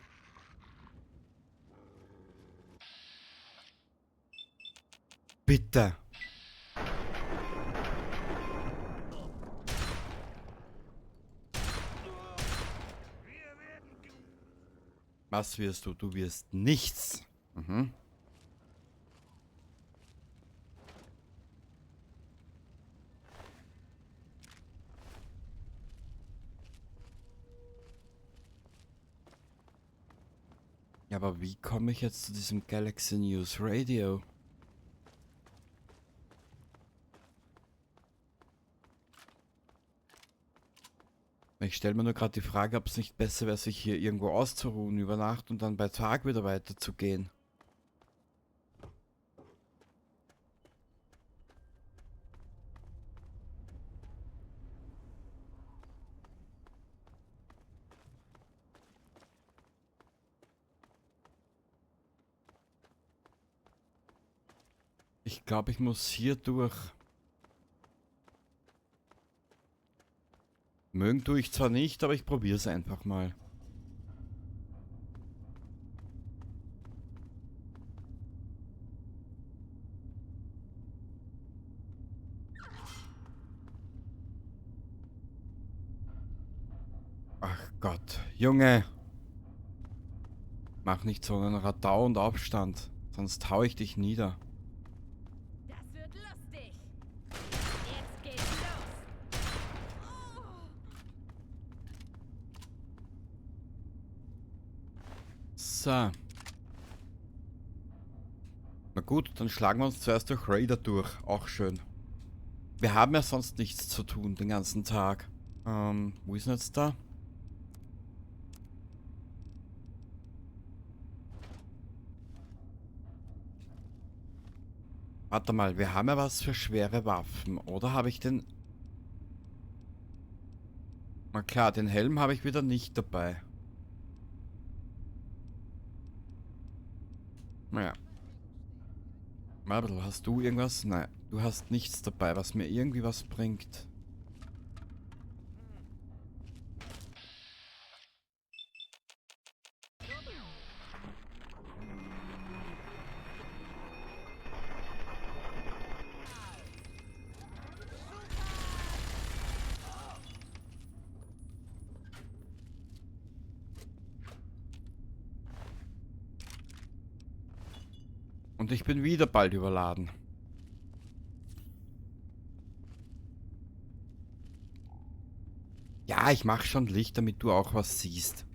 A: Bitte. Was wirst du? Du wirst nichts. Ja, aber wie komme ich jetzt zu diesem Galaxy News Radio? Ich stell mir nur grad die Frage, ob's nicht besser wär, sich hier irgendwo auszuruhen über Nacht und dann bei Tag wieder weiterzugehen. Ich glaub, ich muss hier durch. Mögen tue ich zwar nicht, aber ich probier's einfach mal. Ach Gott, Junge. Mach nicht so einen Radau und Aufstand, sonst hau ich dich nieder.
C: Das wird lustig. Jetzt geht's los.
A: So. Na gut, dann schlagen wir uns zuerst durch Raider durch. Auch schön. Wir haben ja sonst nichts zu tun den ganzen Tag. Wo ist denn jetzt da? Warte mal, wir haben ja was für schwere Waffen, oder habe ich den... Na klar, den Helm habe ich wieder nicht dabei. Naja. Marble, hast du irgendwas? Nein, du hast nichts dabei, was mir irgendwie was bringt. Und ich bin wieder bald überladen. Ja, ich mach schon Licht, damit du auch was siehst.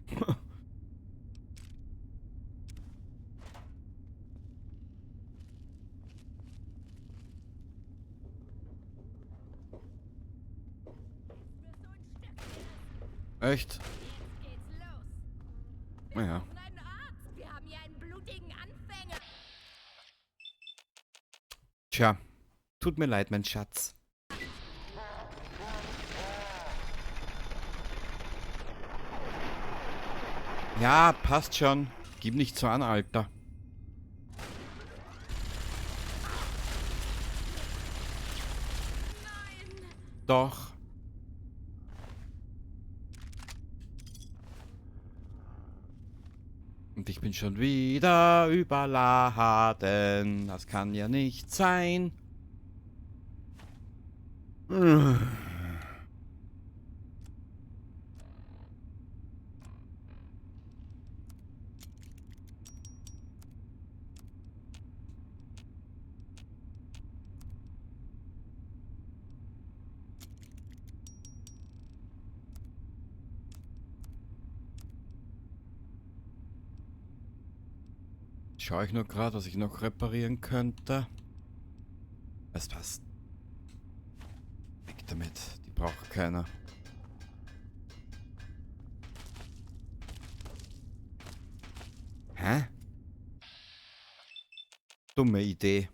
A: Echt? Naja. Tja, tut mir leid, mein Schatz. Ja, passt schon. Gib nicht so an, Alter.
C: Nein.
A: Doch. Und ich bin schon wieder überladen. Das kann ja nicht sein. Schau ich nur grad, was ich noch reparieren könnte. Weißt du was? Weg damit. Die braucht keiner. Hä? Dumme Idee.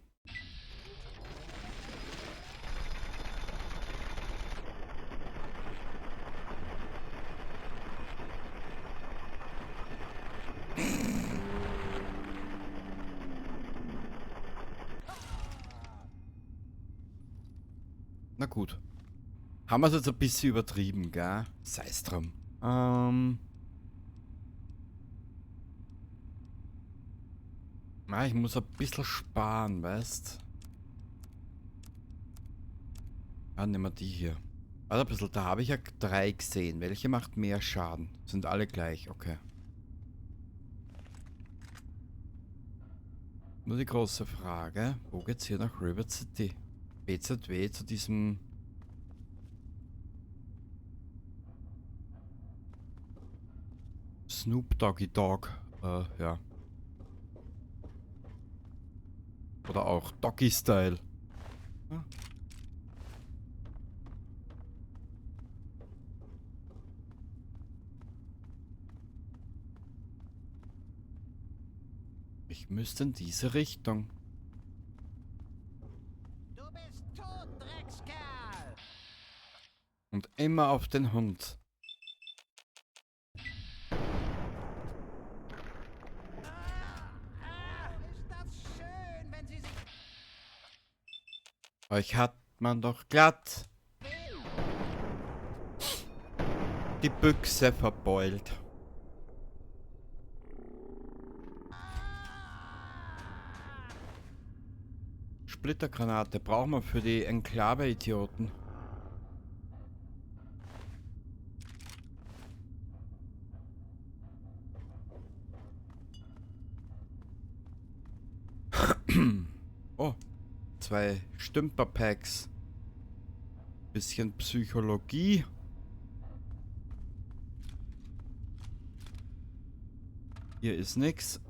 A: Na gut. Haben wir's jetzt ein bisschen übertrieben, gell? Sei's drum. Na, ich muss ein bisschen sparen, weißt? Ah, nehmen wir die hier. Warte ein bisschen, da habe ich ja 3 gesehen. Welche macht mehr Schaden? Sind alle gleich, okay. Nur die große Frage, wo geht's hier nach Rivet City? BZW zu diesem... Snoop Doggy Dogg, ja. Oder auch Doggy Style. Ja. Ich müsste in diese Richtung.
B: Du bist tot, Dreckskerl.
A: Und immer auf den Hund. Euch hat man doch glatt die Büchse verbeult. Splittergranate brauchen wir für die Enklave-Idioten. 2 Stümperpacks. Bisschen Psychologie. Hier ist nix.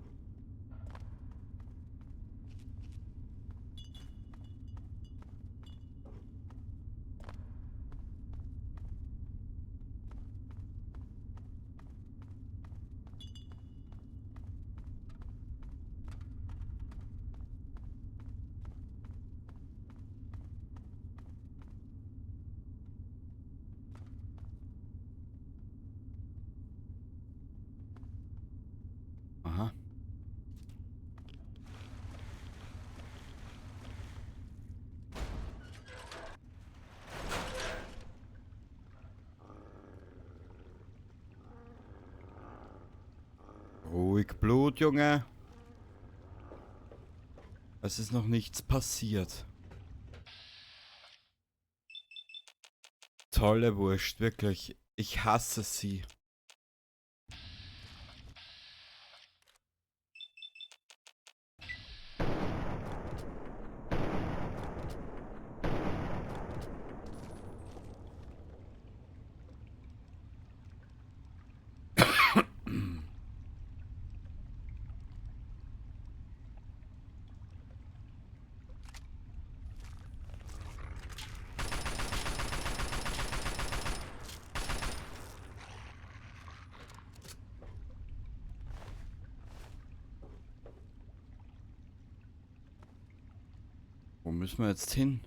A: Aha. Ruhig Blut, Junge. Es ist noch nichts passiert. Tolle Wurst, wirklich. Ich hasse sie. Wo müssen wir jetzt hin?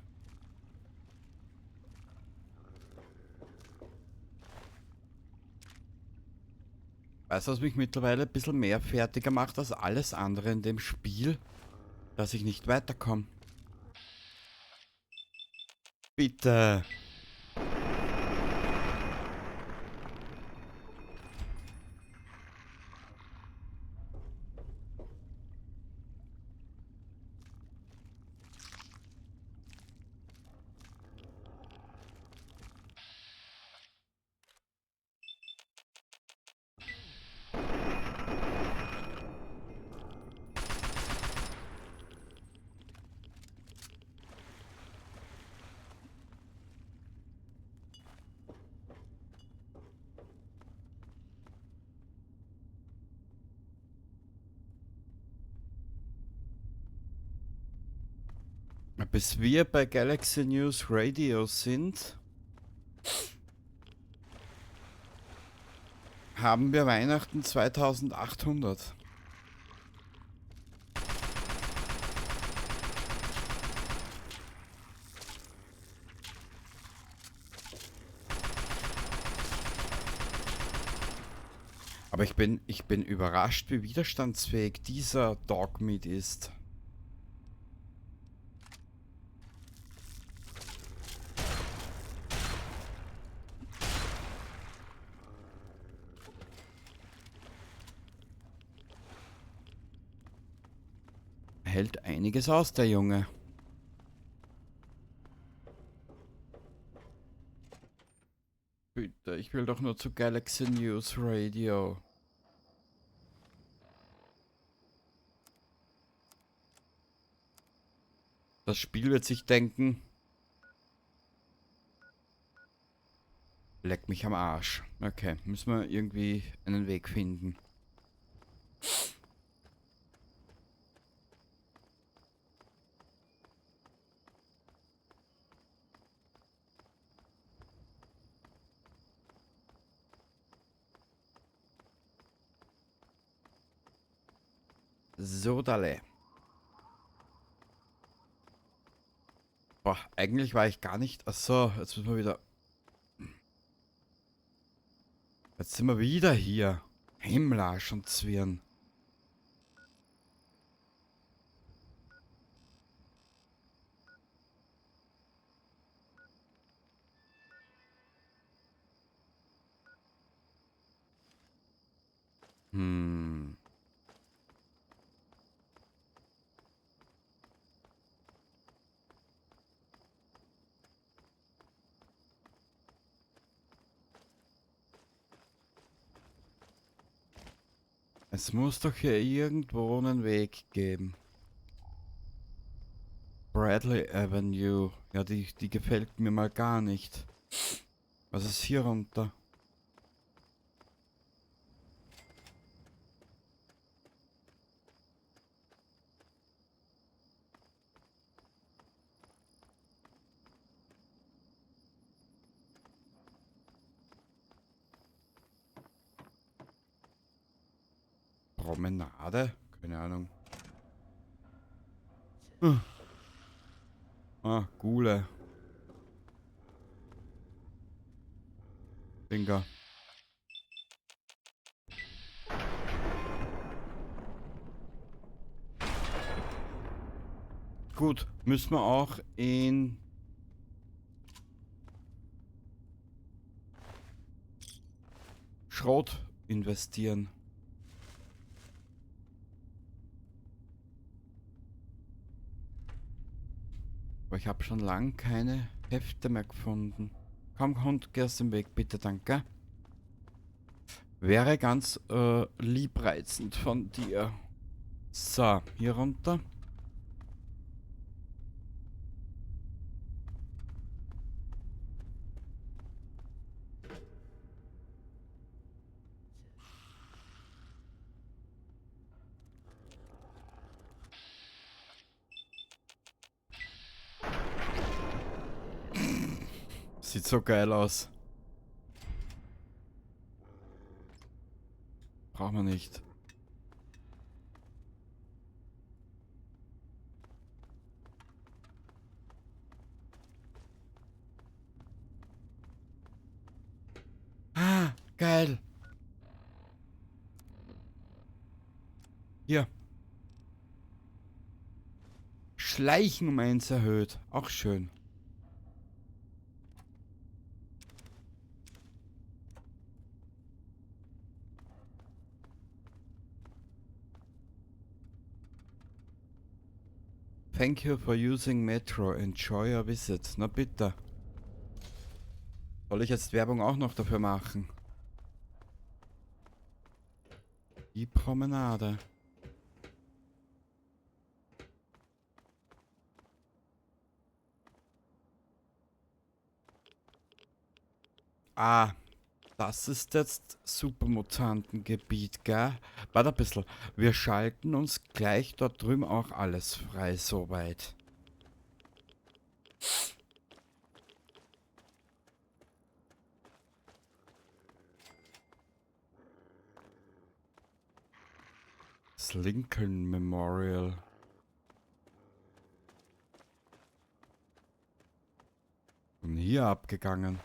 A: Weißt du, was mich mittlerweile ein bisschen mehr fertiger macht als alles andere in dem Spiel? Dass ich nicht weiterkomme. Bitte. Bis wir bei Galaxy News Radio sind, haben wir Weihnachten 2800. Aber ich bin überrascht, wie widerstandsfähig dieser Dogmeat ist. Hält einiges aus, der Junge. Bitte, ich will doch nur zu Galaxy News Radio. Das Spiel wird sich denken, leck mich am Arsch. Okay, müssen wir irgendwie einen Weg finden. So, Dale. Boah, eigentlich war ich gar nicht... Achso, jetzt müssen wir wieder... Jetzt sind wir wieder hier. Himmelarsch und Zwirn. Es muss doch hier irgendwo einen Weg geben. Bradley Avenue. Ja, die gefällt mir mal gar nicht. Was ist hier runter? Promenade? Keine Ahnung. Ah, Gule. Dinger. Gut, müssen wir auch in Schrot investieren. Aber ich habe schon lang keine Hefte mehr gefunden. Komm, Hund, geh aus dem Weg, bitte, danke. Wäre ganz liebreizend von dir. So, hier runter. Sieht so geil aus. Brauchen wir nicht. Ah, geil. Hier. Schleichen um 1 erhöht. Auch schön. Thank you for using Metro. Enjoy your visit. Na bitte. Soll ich jetzt Werbung auch noch dafür machen? Die Promenade. Ah, das ist jetzt Supermutantengebiet, gell? Warte ein bisschen. Wir schalten uns gleich dort drüben auch alles frei, soweit. Das Lincoln Memorial. Und hier abgegangen.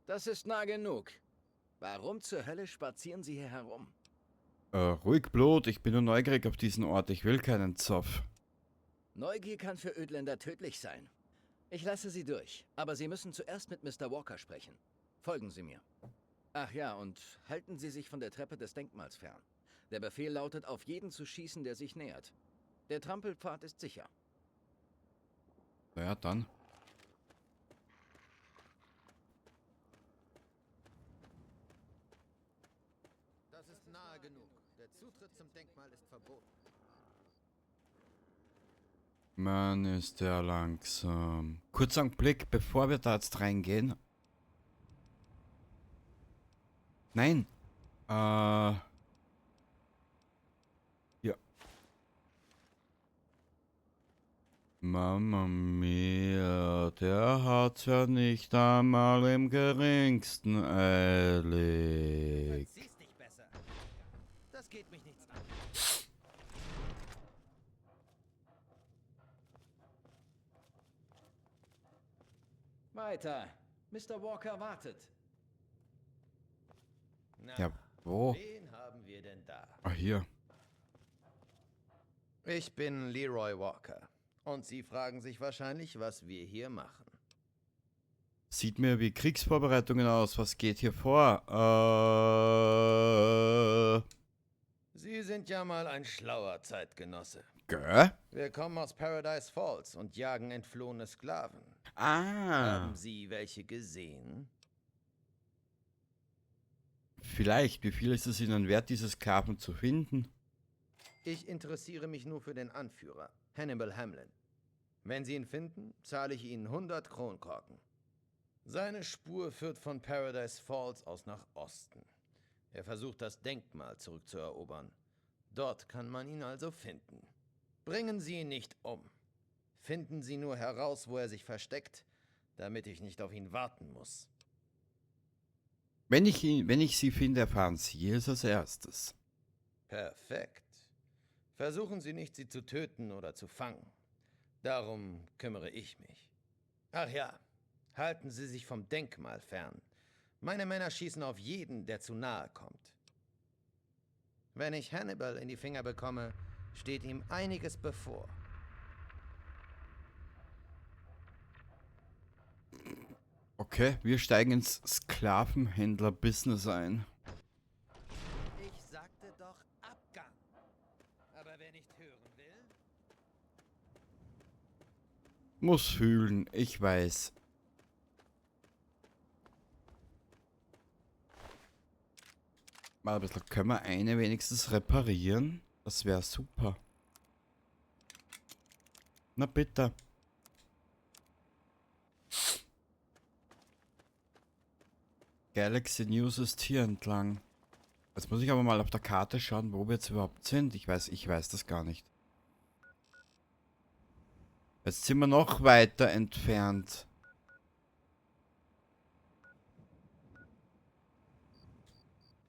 G: Das ist nah genug. Warum zur Hölle spazieren Sie hier herum?
A: Ruhig Blut, ich bin nur neugierig auf diesen Ort. Ich will keinen Zoff.
G: Neugier kann für Ödländer tödlich sein. Ich lasse Sie durch, aber Sie müssen zuerst mit Mister Walker sprechen. Folgen Sie mir. Ach ja, und halten Sie sich von der Treppe des Denkmals fern. Der Befehl lautet, auf jeden zu schießen, der sich nähert. Der Trampelpfad ist sicher.
A: Na ja, dann.
B: Das ist nahe genug. Der Zutritt zum Denkmal ist verboten.
A: Mann, ist der langsam. Kurzer Blick, bevor wir da jetzt reingehen. Nein. Ja. Mama mia, der hat's ja nicht einmal im geringsten eilig.
B: Verziehst dich besser. Das geht mich nichts an.
G: Weiter. Mister Walker wartet.
B: Na,
A: Ja, wo?
B: Wen haben wir denn da?
A: Ah, hier.
B: Ich bin Leroy Walker. Und Sie fragen sich wahrscheinlich, was wir hier machen.
A: Sieht mir wie Kriegsvorbereitungen aus. Was geht hier vor?
B: Sie sind ja mal ein schlauer Zeitgenosse.
A: Gell?
B: Wir kommen aus Paradise Falls und jagen entflohene Sklaven.
A: Ah.
B: Haben Sie welche gesehen?
A: Vielleicht. Wie viel ist es Ihnen wert, diese Sklaven zu finden?
B: Ich interessiere mich nur für den Anführer, Hannibal Hamlin. Wenn Sie ihn finden, zahle ich Ihnen 100 Kronkorken. Seine Spur führt von Paradise Falls aus nach Osten. Er versucht, das Denkmal zurückzuerobern. Dort kann man ihn also finden. Bringen Sie ihn nicht um. Finden Sie nur heraus, wo er sich versteckt, damit ich nicht auf ihn warten muss.
A: Wenn ich sie finde, erfahren Sie es als erstes.
B: Perfekt. Versuchen Sie nicht, sie zu töten oder zu fangen. Darum kümmere ich mich. Ach ja, halten Sie sich vom Denkmal fern. Meine Männer schießen auf jeden, der zu nahe kommt. Wenn ich Hannibal in die Finger bekomme, steht ihm einiges bevor.
A: Okay, wir steigen ins Sklavenhändler-Business ein.
B: Ich sagte doch Abgang. Aber wer nicht hören will...
A: Muss fühlen, ich weiß. Mal ein bisschen, können wir eine wenigstens reparieren? Das wäre super. Na bitte. Galaxy News ist hier entlang. Jetzt muss ich aber mal auf der Karte schauen, wo wir jetzt überhaupt sind. Ich weiß das gar nicht. Jetzt sind wir noch weiter entfernt.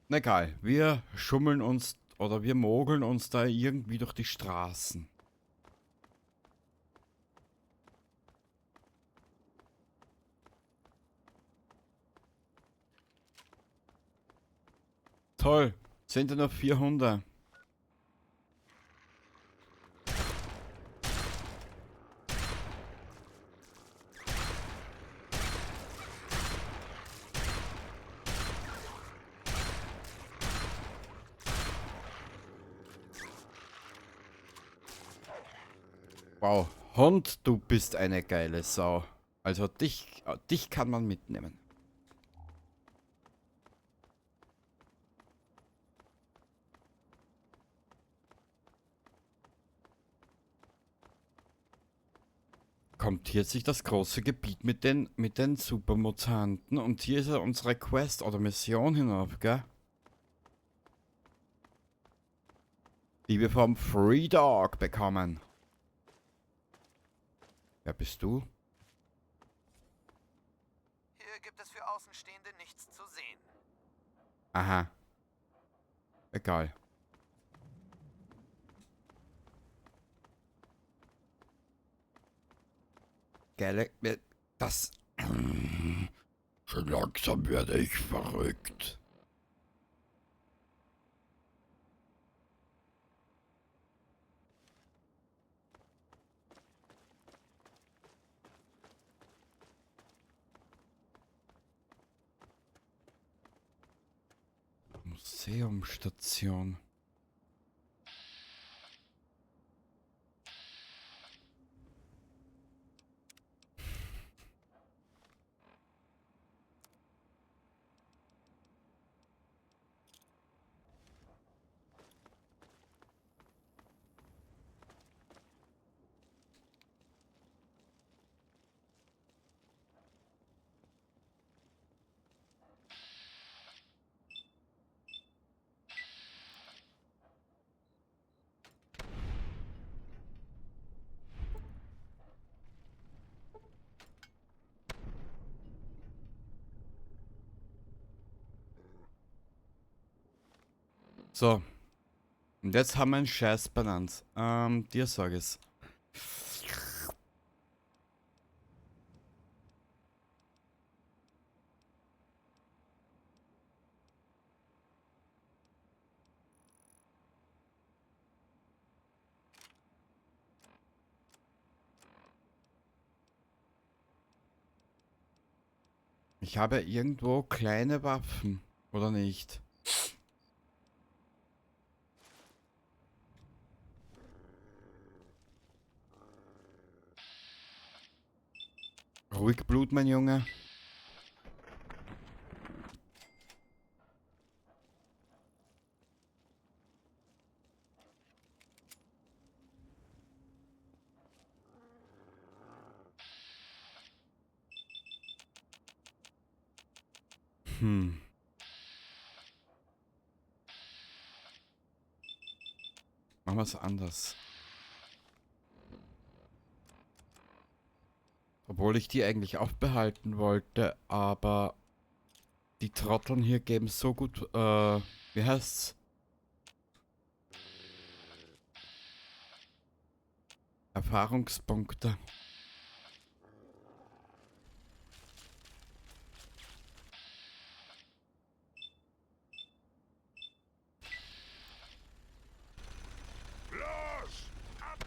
A: Na egal, wir schummeln uns oder wir mogeln uns da irgendwie durch die Straßen. Toll, sind ja noch 400. Wow, Hund, du bist eine geile Sau. Also dich kann man mitnehmen. Kommt hier sich das große Gebiet mit den Supermutanten und hier ist ja unsere Quest oder Mission hinauf, gell? Die wir vom Free Dog bekommen. Wer bist du?
B: Hier gibt es für Außenstehende nichts zu sehen.
A: Aha. Egal. Geile... Das... Schon langsam werde ich verrückt. Museumstation. So. Und jetzt haben wir einen scheiß Balance. Dir sag ich's. Ich habe irgendwo kleine Waffen, oder nicht? Ruhig Blut, mein Junge. Hm. Machen wir es anders. Obwohl ich die eigentlich auch behalten wollte, aber die Trotteln hier geben so gut, wie heißt's? Erfahrungspunkte.
E: Los! Ab!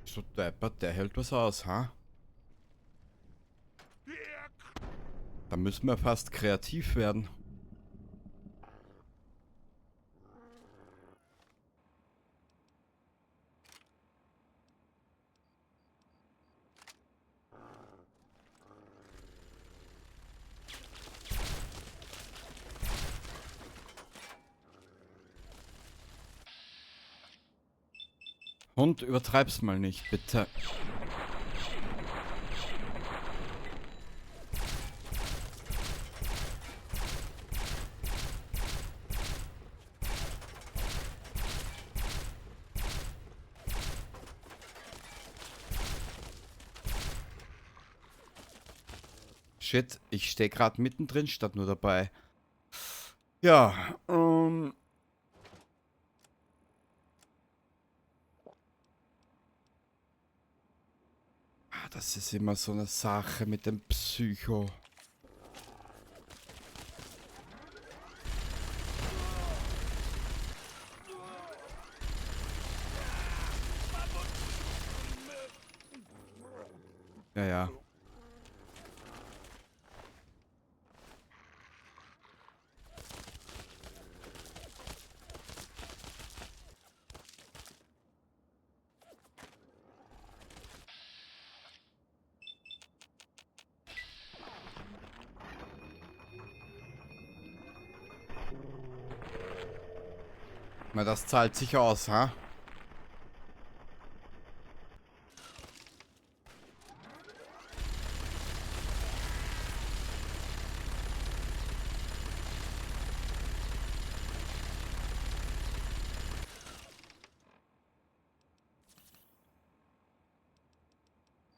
A: So deppert, der hält was aus, ha? Da müssen wir fast kreativ werden. Hund, übertreib's mal nicht, bitte. Shit, ich steh grad mittendrin statt nur dabei. Ja, das ist immer so eine Sache mit dem Psycho. Ja, ja. Na, das zahlt sich aus, ha?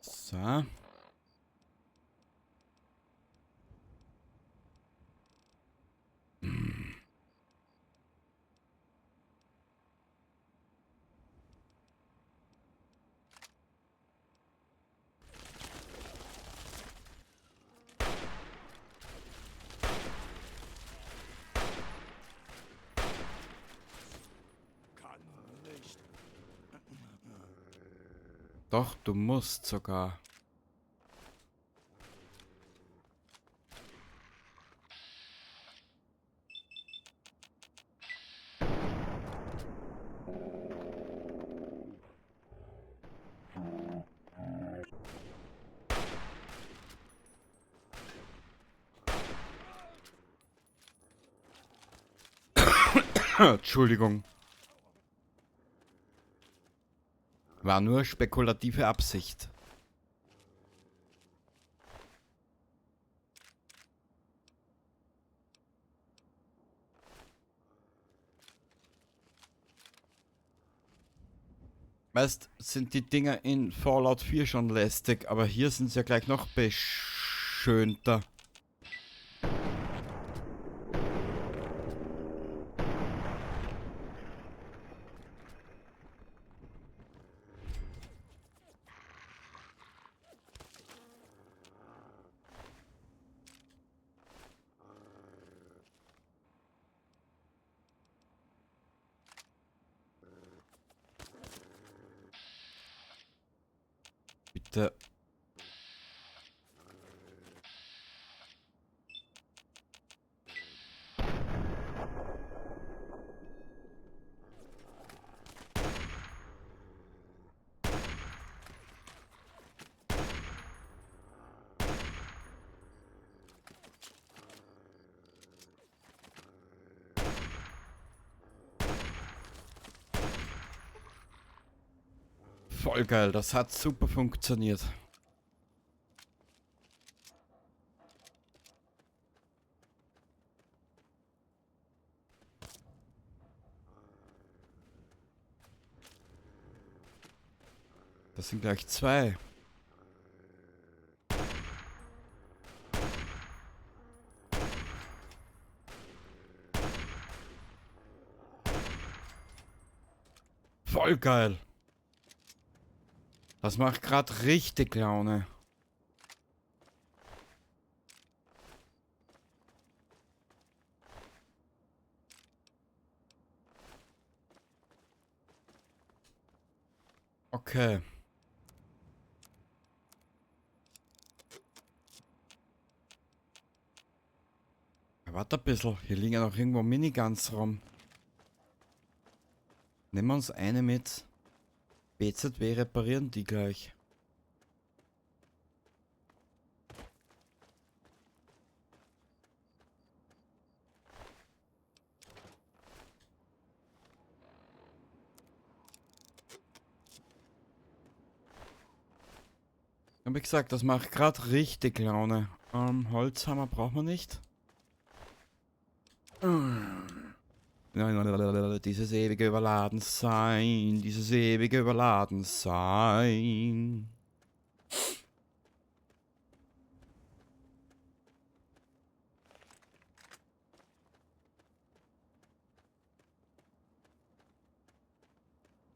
A: So. Doch, du musst sogar. Entschuldigung. War nur spekulative Absicht. Weißt, sind die Dinger in Fallout 4 schon lästig, aber hier sind sie ja gleich noch beschönter. Bitte. Voll geil, das hat super funktioniert. Das sind gleich zwei. Voll geil. Das macht gerade richtig Laune. Okay. Ja, warte ein bisschen. Hier liegen ja noch irgendwo Miniguns rum. Nehmen wir uns eine mit. BZW reparieren die gleich. Hab ich gesagt, das macht grad richtig Laune. Holzhammer brauchen wir nicht. Dieses ewige Überladen sein, dieses ewige Überladen sein.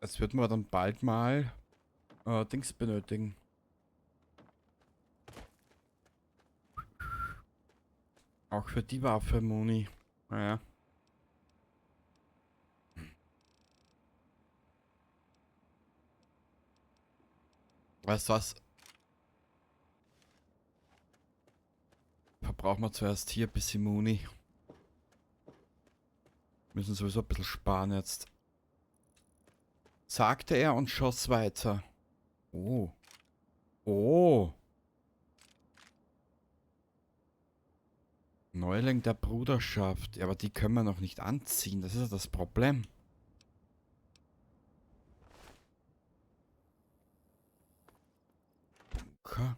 A: Das wird man dann bald mal Dings benötigen. Auch für die Waffe, Moni. Naja. Weißt du was? Verbrauchen wir zuerst hier ein bisschen Muni. Müssen sowieso ein bisschen sparen jetzt. Sagte er und schoss weiter. Oh. Oh. Neuling der Bruderschaft. Ja, aber die können wir noch nicht anziehen. Das ist ja das Problem. Bunker.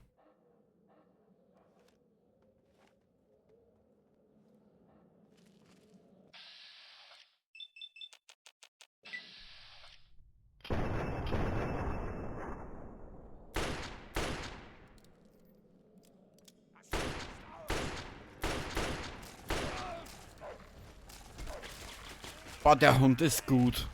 A: Boah, der Hund ist gut.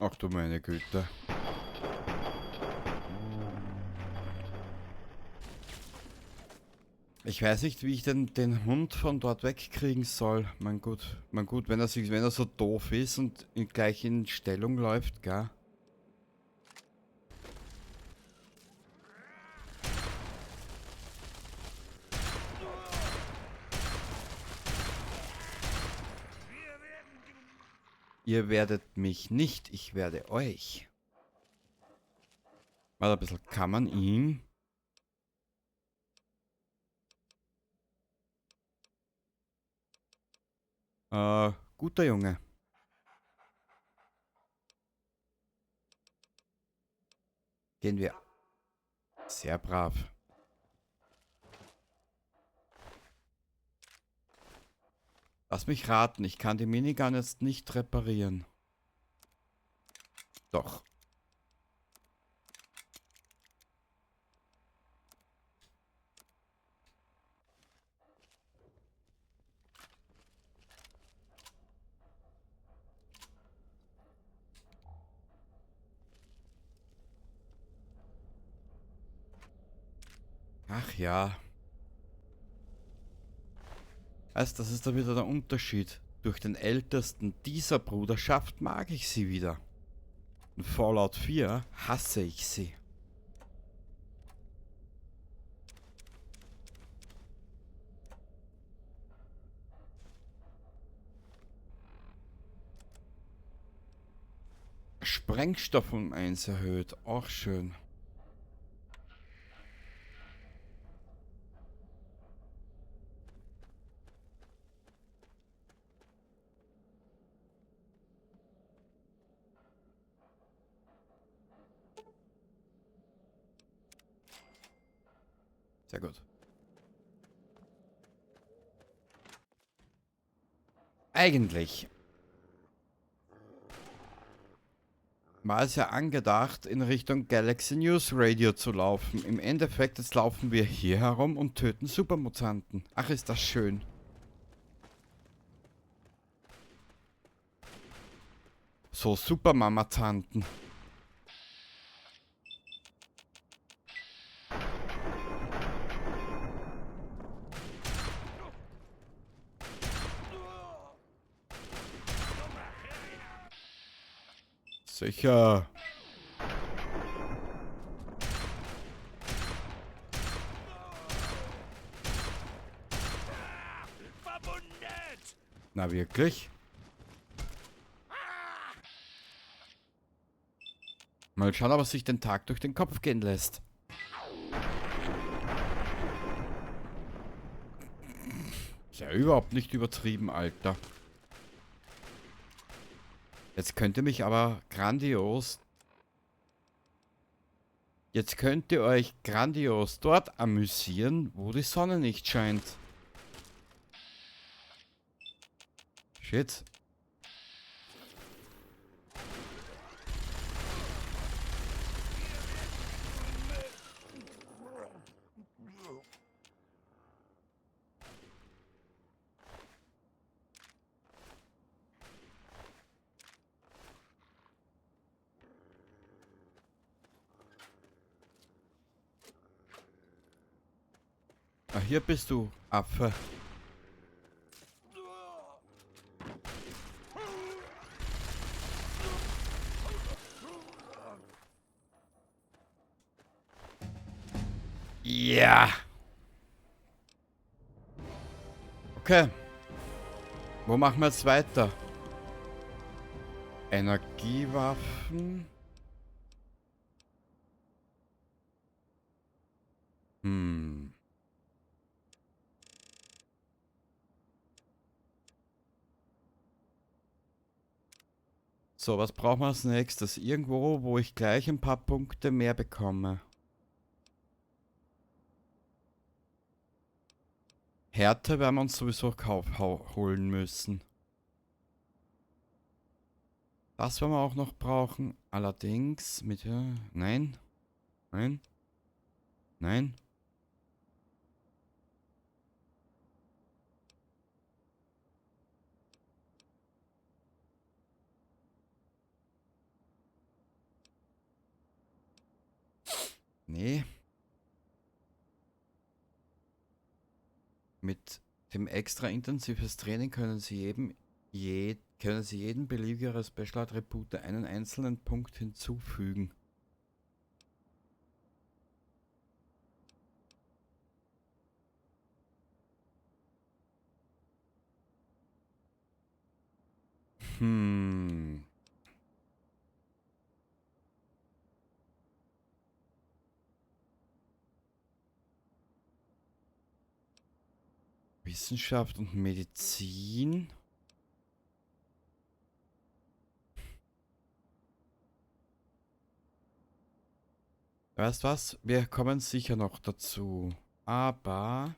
A: Ach du meine Güte. Ich weiß nicht, wie ich denn den Hund von dort wegkriegen soll. Mein gut, wenn er so doof ist und gleich in Stellung läuft, gell? Ihr werdet mich nicht, ich werde euch. Warte ein bisschen, kann man ihn... guter Junge. Gehen wir. Sehr brav. Lass mich raten, ich kann die Minigun jetzt nicht reparieren. Doch. Ach ja. Weißt, das ist da wieder der Unterschied. Durch den Ältesten dieser Bruderschaft mag ich sie wieder. In Fallout 4 hasse ich sie. Sprengstoff um 1 erhöht. Auch schön. Sehr gut. Eigentlich war es ja angedacht, in Richtung Galaxy News Radio zu laufen. Im Endeffekt, jetzt laufen wir hier herum und töten Supermutanten. Ach, ist das schön. So, Supermamatanten. Sicher. Na wirklich? Mal schauen, ob er sich den Tag durch den Kopf gehen lässt. Ist ja überhaupt nicht übertrieben, Alter. Jetzt könnt ihr mich aber grandios... Jetzt könnt ihr euch grandios dort amüsieren, wo die Sonne nicht scheint. Shit. Ah, hier bist du, Affe. Ja. Okay. Wo machen wir jetzt weiter? Energiewaffen. So, was brauchen wir als nächstes? Irgendwo, wo ich gleich ein paar Punkte mehr bekomme. Härte werden wir uns sowieso holen müssen. Das werden wir auch noch brauchen. Allerdings mit... Nein. Nein. Nein. Nee. Mit dem extra intensives Training können Sie jedem beliebigen Ihrer Special Attribute einen einzelnen Punkt hinzufügen. Wissenschaft und Medizin. Weißt was? Wir kommen sicher noch dazu. Aber...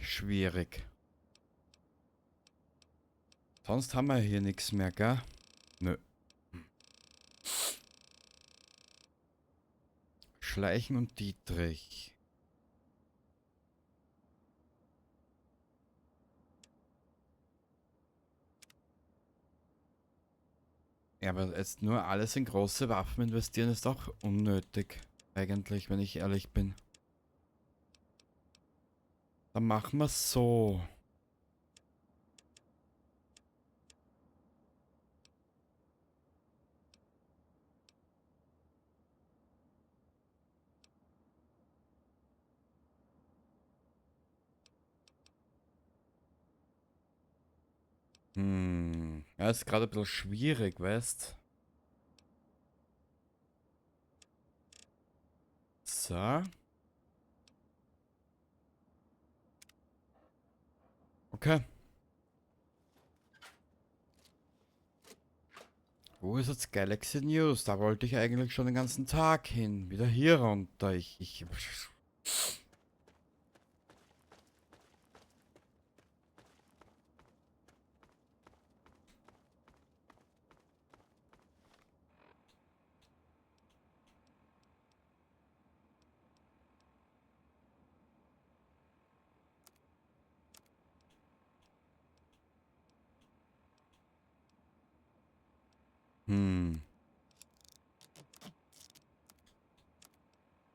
A: schwierig. Sonst haben wir hier nichts mehr, gell? Nö. Schleichen und Dietrich. Ja, aber jetzt nur alles in große Waffen investieren ist auch unnötig. Eigentlich, wenn ich ehrlich bin. Dann machen wir's so. Ja, ist gerade ein bisschen schwierig, weißt? So. Okay. Wo ist jetzt Galaxy News? Da wollte ich eigentlich schon den ganzen Tag hin. Wieder hier runter. Ich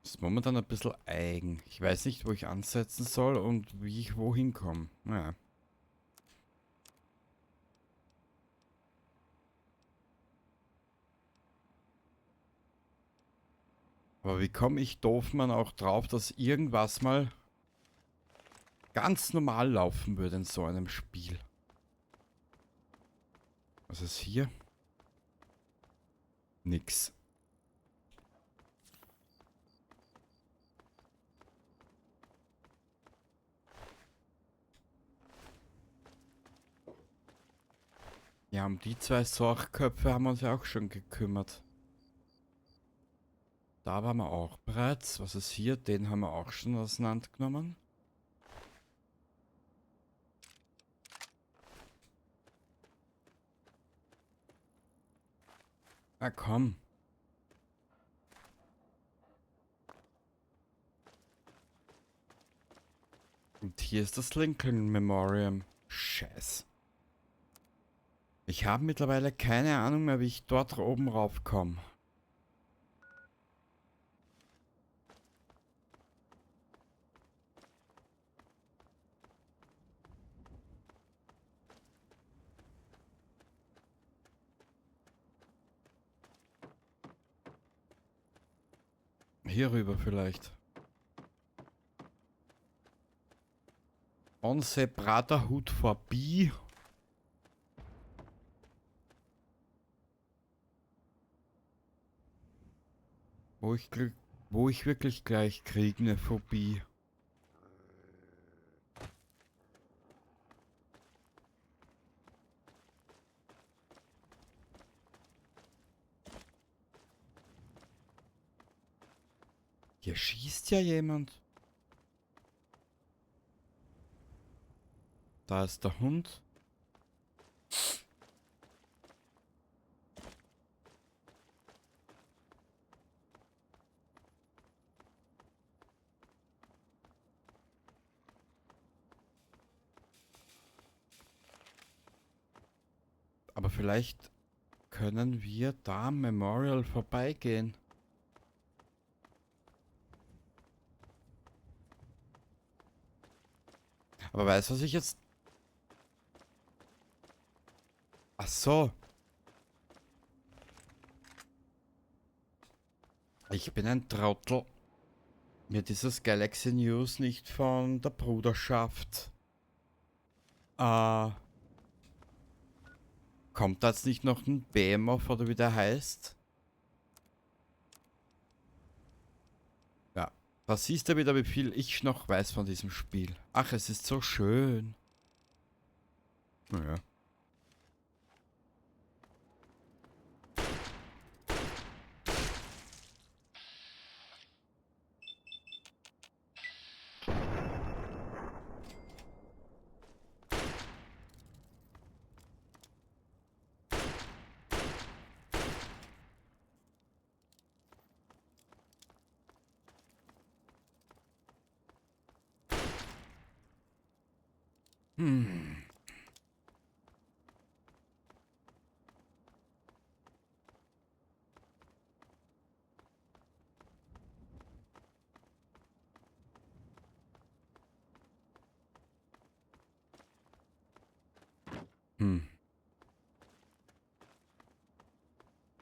A: Ist momentan ein bisschen eigen. Ich weiß nicht, wo ich ansetzen soll und wie ich wohin komme. Naja. Aber wie komme ich Doofmann auch drauf, dass irgendwas mal ganz normal laufen würde in so einem Spiel? Was ist hier? Nix. Ja, um die zwei Sorgköpfe haben wir uns ja auch schon gekümmert. Da waren wir auch bereits. Was ist hier? Den haben wir auch schon auseinandergenommen. Na komm. Und hier ist das Lincoln Memorial. Scheiß. Ich habe mittlerweile keine Ahnung mehr, wie ich dort oben raufkomme. Hier rüber vielleicht. On the Brotherhood vorbei. Wo ich wirklich gleich krieg ne Phobie. Hier schießt ja jemand. Da ist der Hund. Aber vielleicht können wir da am Memorial vorbeigehen. Aber weißt du, was ich jetzt... Ach so. Ich bin ein Trottel. Mir dieses Galaxy News nicht von der Bruderschaft. Kommt da jetzt nicht noch ein Behemoth oder wie der heißt? Ja, da siehst du wieder, wie viel ich noch weiß von diesem Spiel. Ach, es ist so schön. Naja.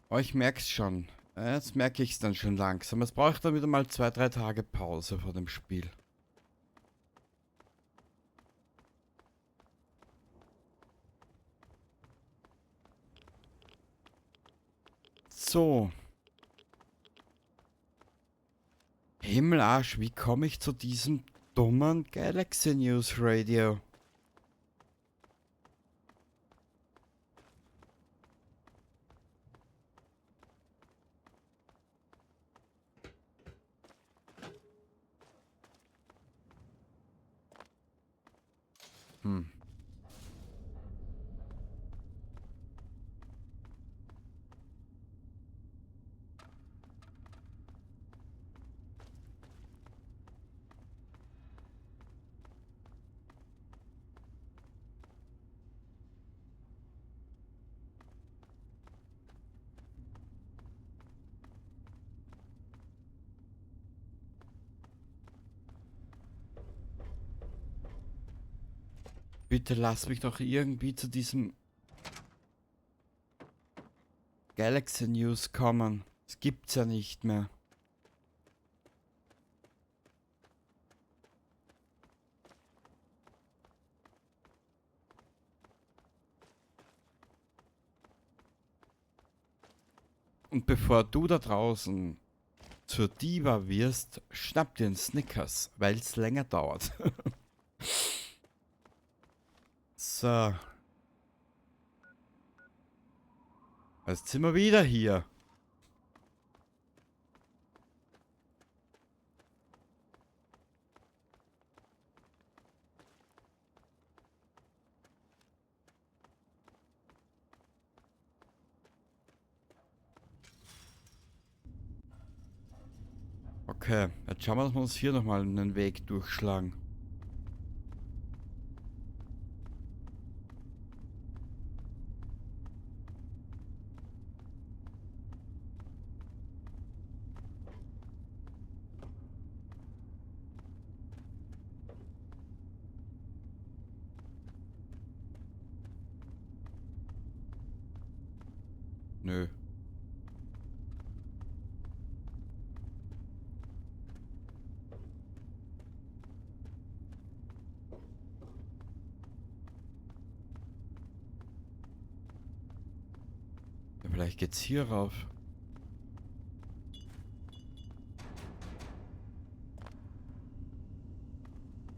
A: Oh, ich merk's schon. Jetzt merke ich's dann schon langsam. Es braucht dann wieder mal 2, 3 Tage Pause vor dem Spiel. So. Himmelarsch, wie komme ich zu diesem dummen Galaxy News Radio? Bitte lass mich doch irgendwie zu diesem Galaxy News kommen. Das gibt's ja nicht mehr. Und bevor du da draußen zur Diva wirst, schnapp dir einen Snickers, weil's länger dauert. So. Jetzt sind wir wieder hier. Okay, jetzt schauen wir, dass wir uns hier nochmal einen Weg durchschlagen. Nö. Ja, vielleicht geht's hier rauf.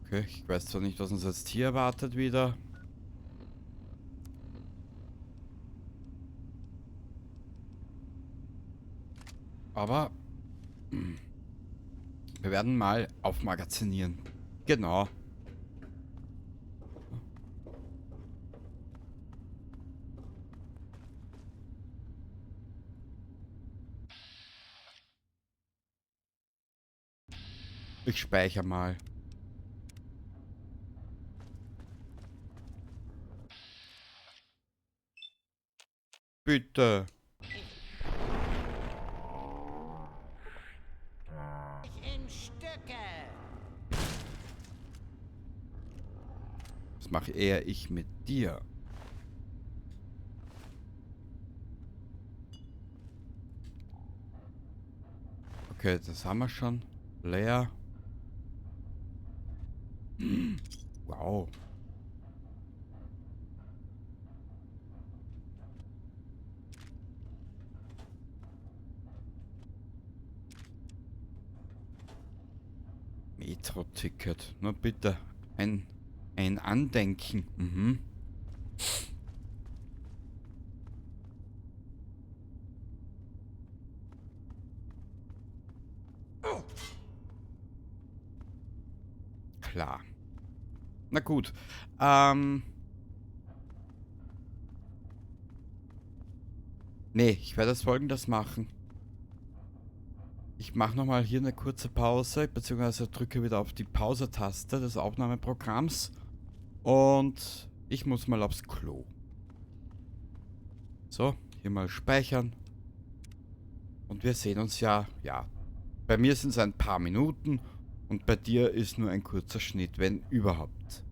A: Okay, ich weiß zwar nicht, was uns jetzt hier erwartet wieder. Aber wir werden mal aufmagazinieren. Genau. Ich speichere mal. Bitte.
F: In Stücke.
A: Das mache eher ich mit dir. Okay, das haben wir schon. Leer. Wow. Metro-Ticket. Na bitte. Ein Andenken. Klar. Na gut. Nee, ich werde das Folgendes machen. Ich mache nochmal hier eine kurze Pause, beziehungsweise drücke wieder auf die Pause-Taste des Aufnahmeprogramms. Und ich muss mal aufs Klo. So, hier mal speichern. Und wir sehen uns ja, ja. Bei mir sind es ein paar Minuten und bei dir ist nur ein kurzer Schnitt, wenn überhaupt.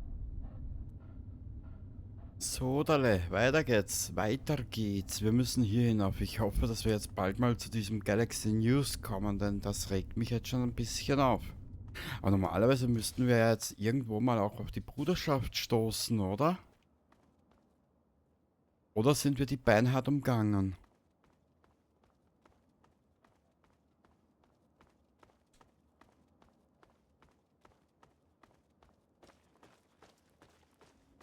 A: So, Dale, weiter geht's. Weiter geht's. Wir müssen hier hinauf. Ich hoffe, dass wir jetzt bald mal zu diesem Galaxy News kommen, denn das regt mich jetzt schon ein bisschen auf. Aber normalerweise müssten wir ja jetzt irgendwo mal auch auf die Bruderschaft stoßen, oder? Oder sind wir die beinhart umgangen?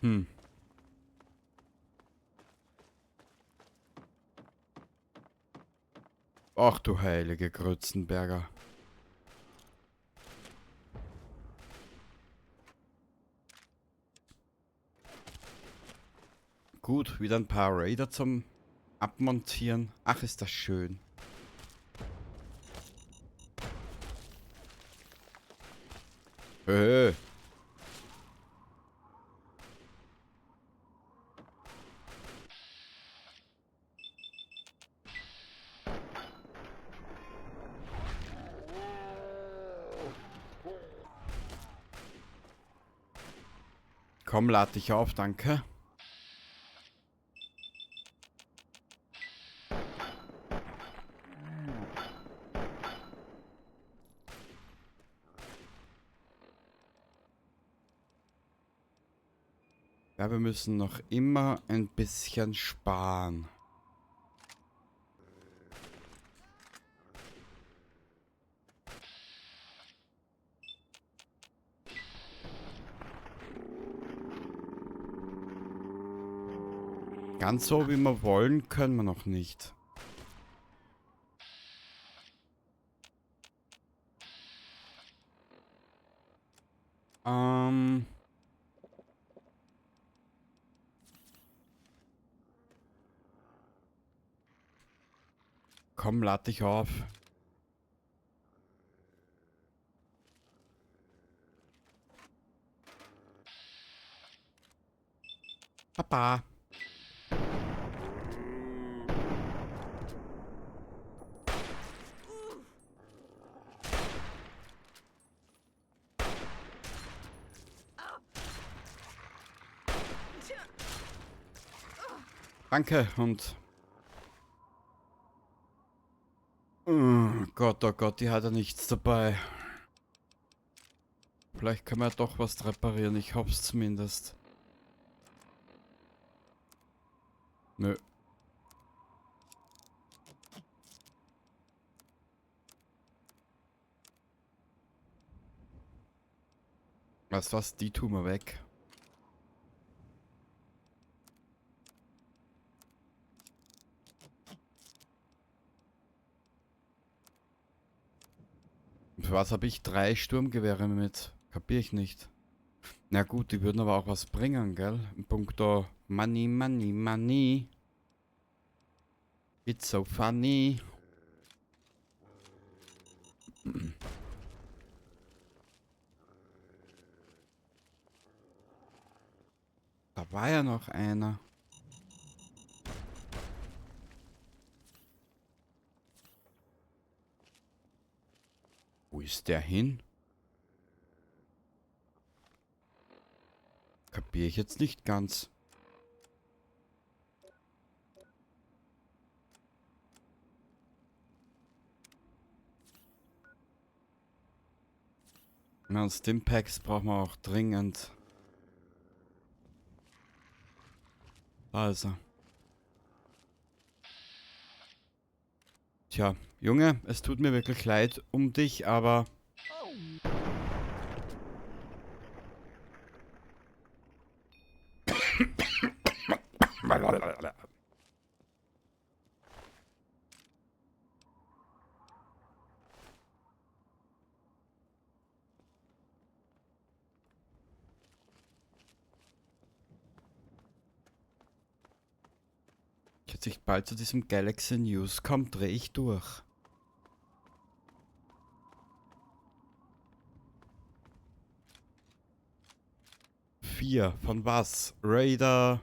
A: Hm. Ach du heilige Grützenberger. Gut, wieder ein paar Raider zum Abmontieren. Ach, ist das schön. Hey. Komm, lad dich auf, danke. Ja, wir müssen noch immer ein bisschen sparen. Ganz so, wie wir wollen, können wir noch nicht. Komm, lad dich auf. Papa. Danke und... Oh Gott, die hat ja nichts dabei. Vielleicht können wir ja doch was reparieren, ich hoffe es zumindest. Nö. Weißt du was, die tun wir weg. Für was habe ich 3 Sturmgewehre mit? Kapier ich nicht. Na gut, die würden aber auch was bringen, gell? In puncto Money, Money, Money. It's so funny. Da war ja noch einer. Wo ist der hin? Kapier ich jetzt nicht ganz. Na, und Stimpacks brauchen wir auch dringend. Also. Tja, Junge, es tut mir wirklich leid um dich, aber... Jetzt ich bald zu diesem Galaxy News komme, drehe ich durch. 4. Von was? Raider,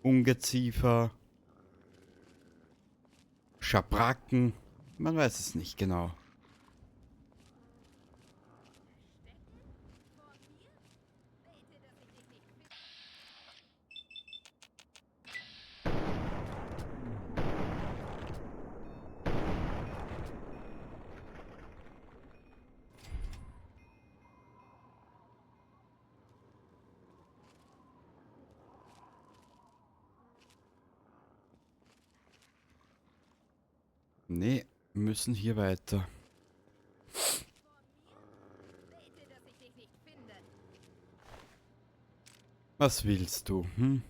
A: Ungeziefer, Schabracken. Man weiß es nicht genau. Nee, wir müssen hier weiter. Was willst du, hm?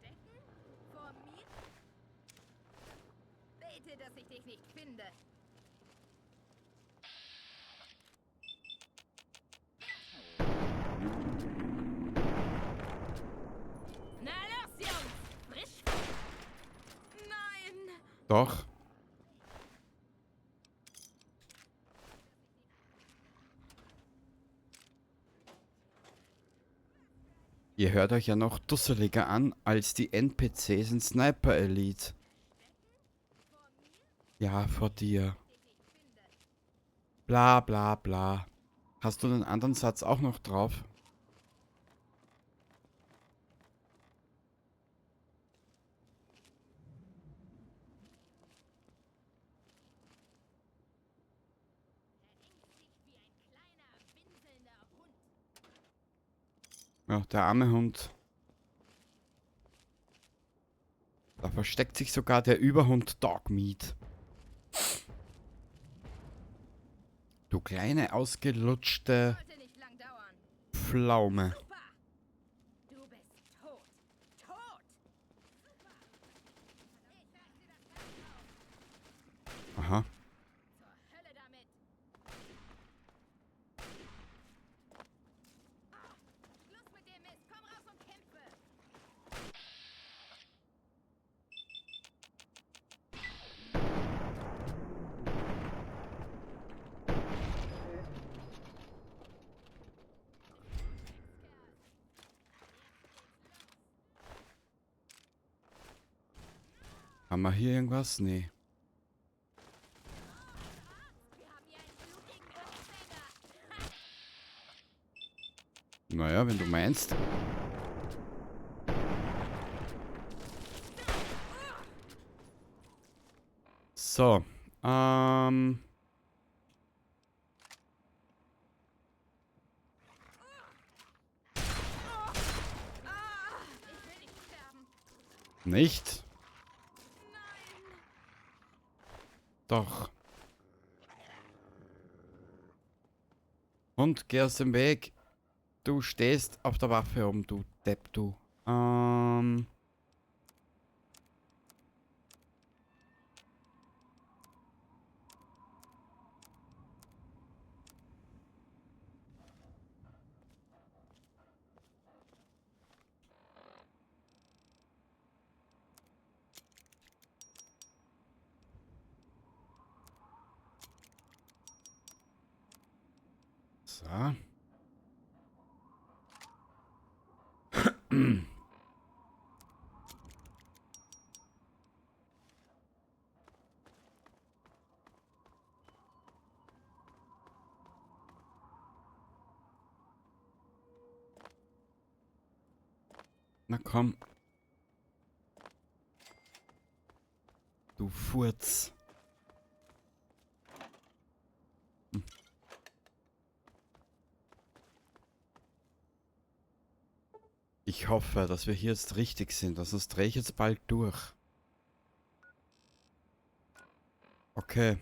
H: Verstecken? Vor mir? Bete, dass ich dich nicht finde. Na los, Jungs! Frisch! Nein!
A: Doch. Ihr hört euch ja noch dusseliger an als die NPCs in Sniper Elite. Ja, vor dir. Bla bla bla. Hast du den anderen Satz auch noch drauf? Ja, der arme Hund. Da versteckt sich sogar der Überhund Dogmeat. Du kleine ausgelutschte
H: Sollte nicht lang dauern.
A: Pflaume.
H: Super! Du bist tot. Tot! Super! Ich reiß dir das Herz auf.
A: Aha.
H: Zur Hölle damit! Ah, Schluss mit dem Mist! Komm raus und kämpfe!
A: Haben wir hier irgendwas? Nee.
H: Wir haben hier einen blutigen Anfänger!
A: Naja, wenn du meinst. So.
H: Ich will nicht sterben!
A: Nicht? Doch. Und geh aus dem Weg. Du stehst auf der Waffe oben, du Depp, du. So. Na komm. Du Furz. Ich hoffe, dass wir hier jetzt richtig sind, sonst drehe ich jetzt bald durch. Okay.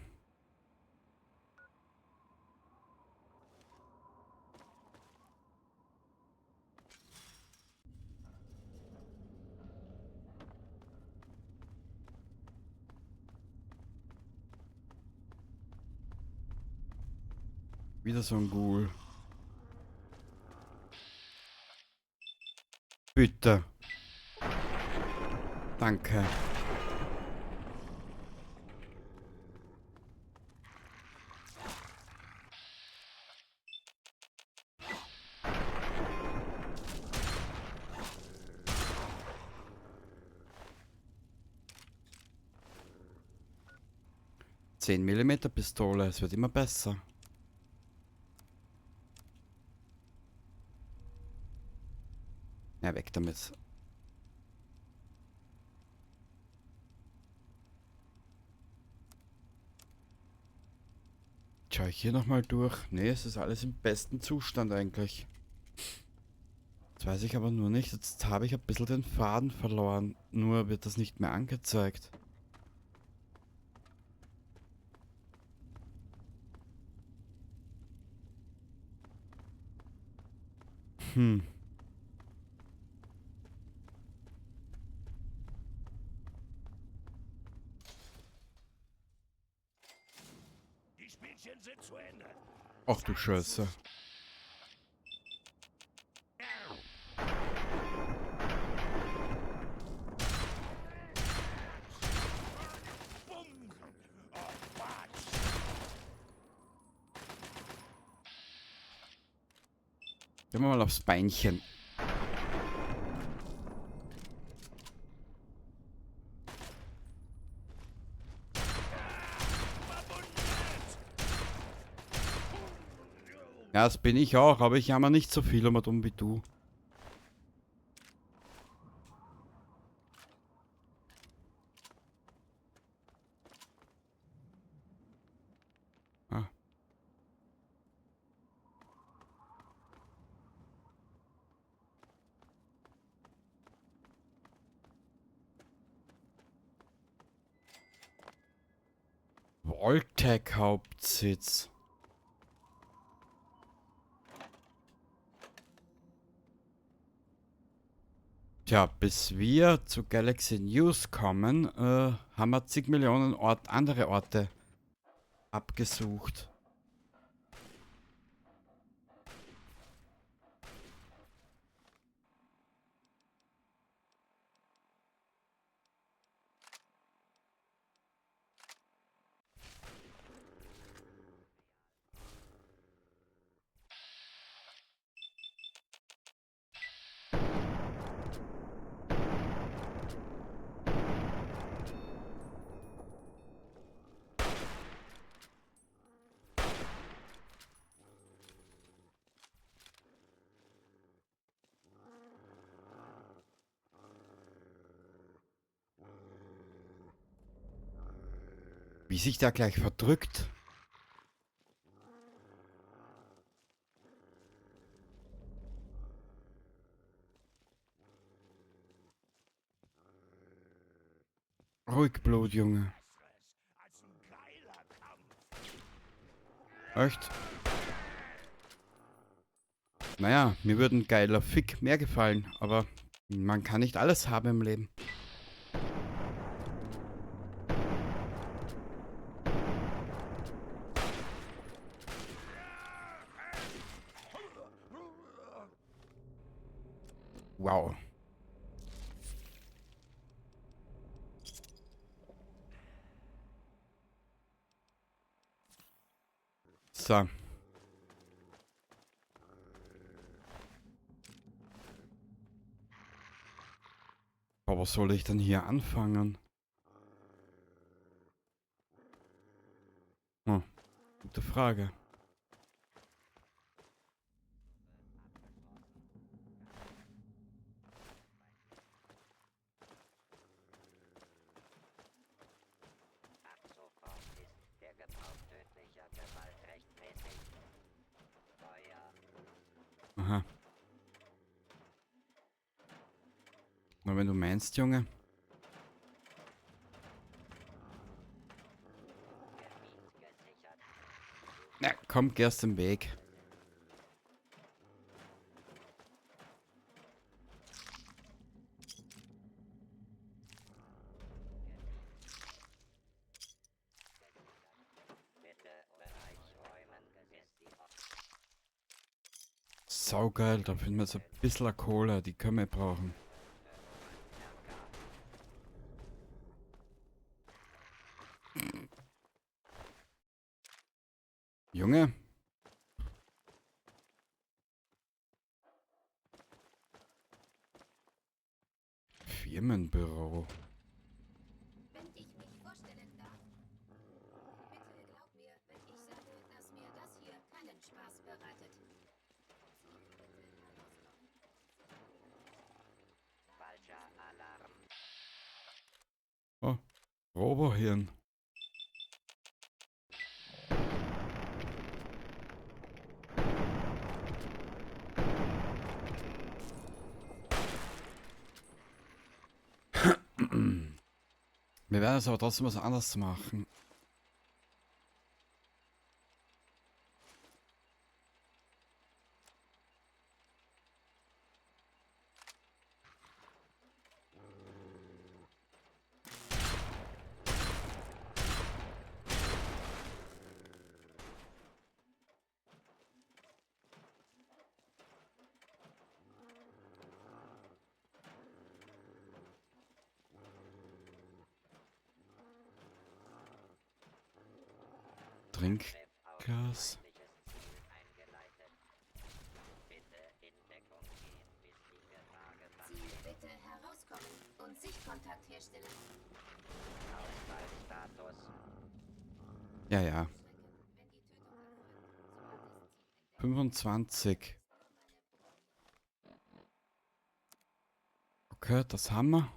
A: Wieder so ein Ghoul. Bitte. Danke. Zehn Millimeter Pistole, es wird immer besser. Ja, weg damit. Schau ich hier nochmal durch. Ne, es ist alles im besten Zustand eigentlich. Jetzt weiß ich aber nur nicht, jetzt habe ich ein bisschen den Faden verloren. Nur wird das nicht mehr angezeigt.
F: Spielchen sind zu Ende.
A: Ach du Scheiße. Gehen wir mal aufs Beinchen. Ja, das bin ich auch, aber ich jammer nicht so viel um wie du. Ah. Vault-Tec-Hauptsitz. Tja, bis wir zu Galaxy News kommen, haben wir zig Millionen andere Orte abgesucht. Wie sich da gleich verdrückt. Ruhig, Blut, Junge. Echt? Naja, mir würde ein geiler Fick mehr gefallen, aber man kann nicht alles haben im Leben. Wow. So. Aber was soll ich denn hier anfangen? Hm, gute Frage. Aha. Na, wenn du meinst, Junge. Na, komm, geh aus dem Weg. Saugeil, da finden wir jetzt ein bisschen Kohle, die können wir brauchen. Junge. Firmenbüro.
H: Wenn ich mich vorstellen darf. Bitte glaub mir, wenn ich sage, dass mir das hier keinen Spaß bereitet.
I: Falscher Alarm.
A: Oh, Robohirn. Wir werden es aber trotzdem was anderes machen. Trinkglas.
H: Ziel bitte herauskommen und Sichtkontakt herstellen.
A: Ja, ja. 25. Okay, das haben wir.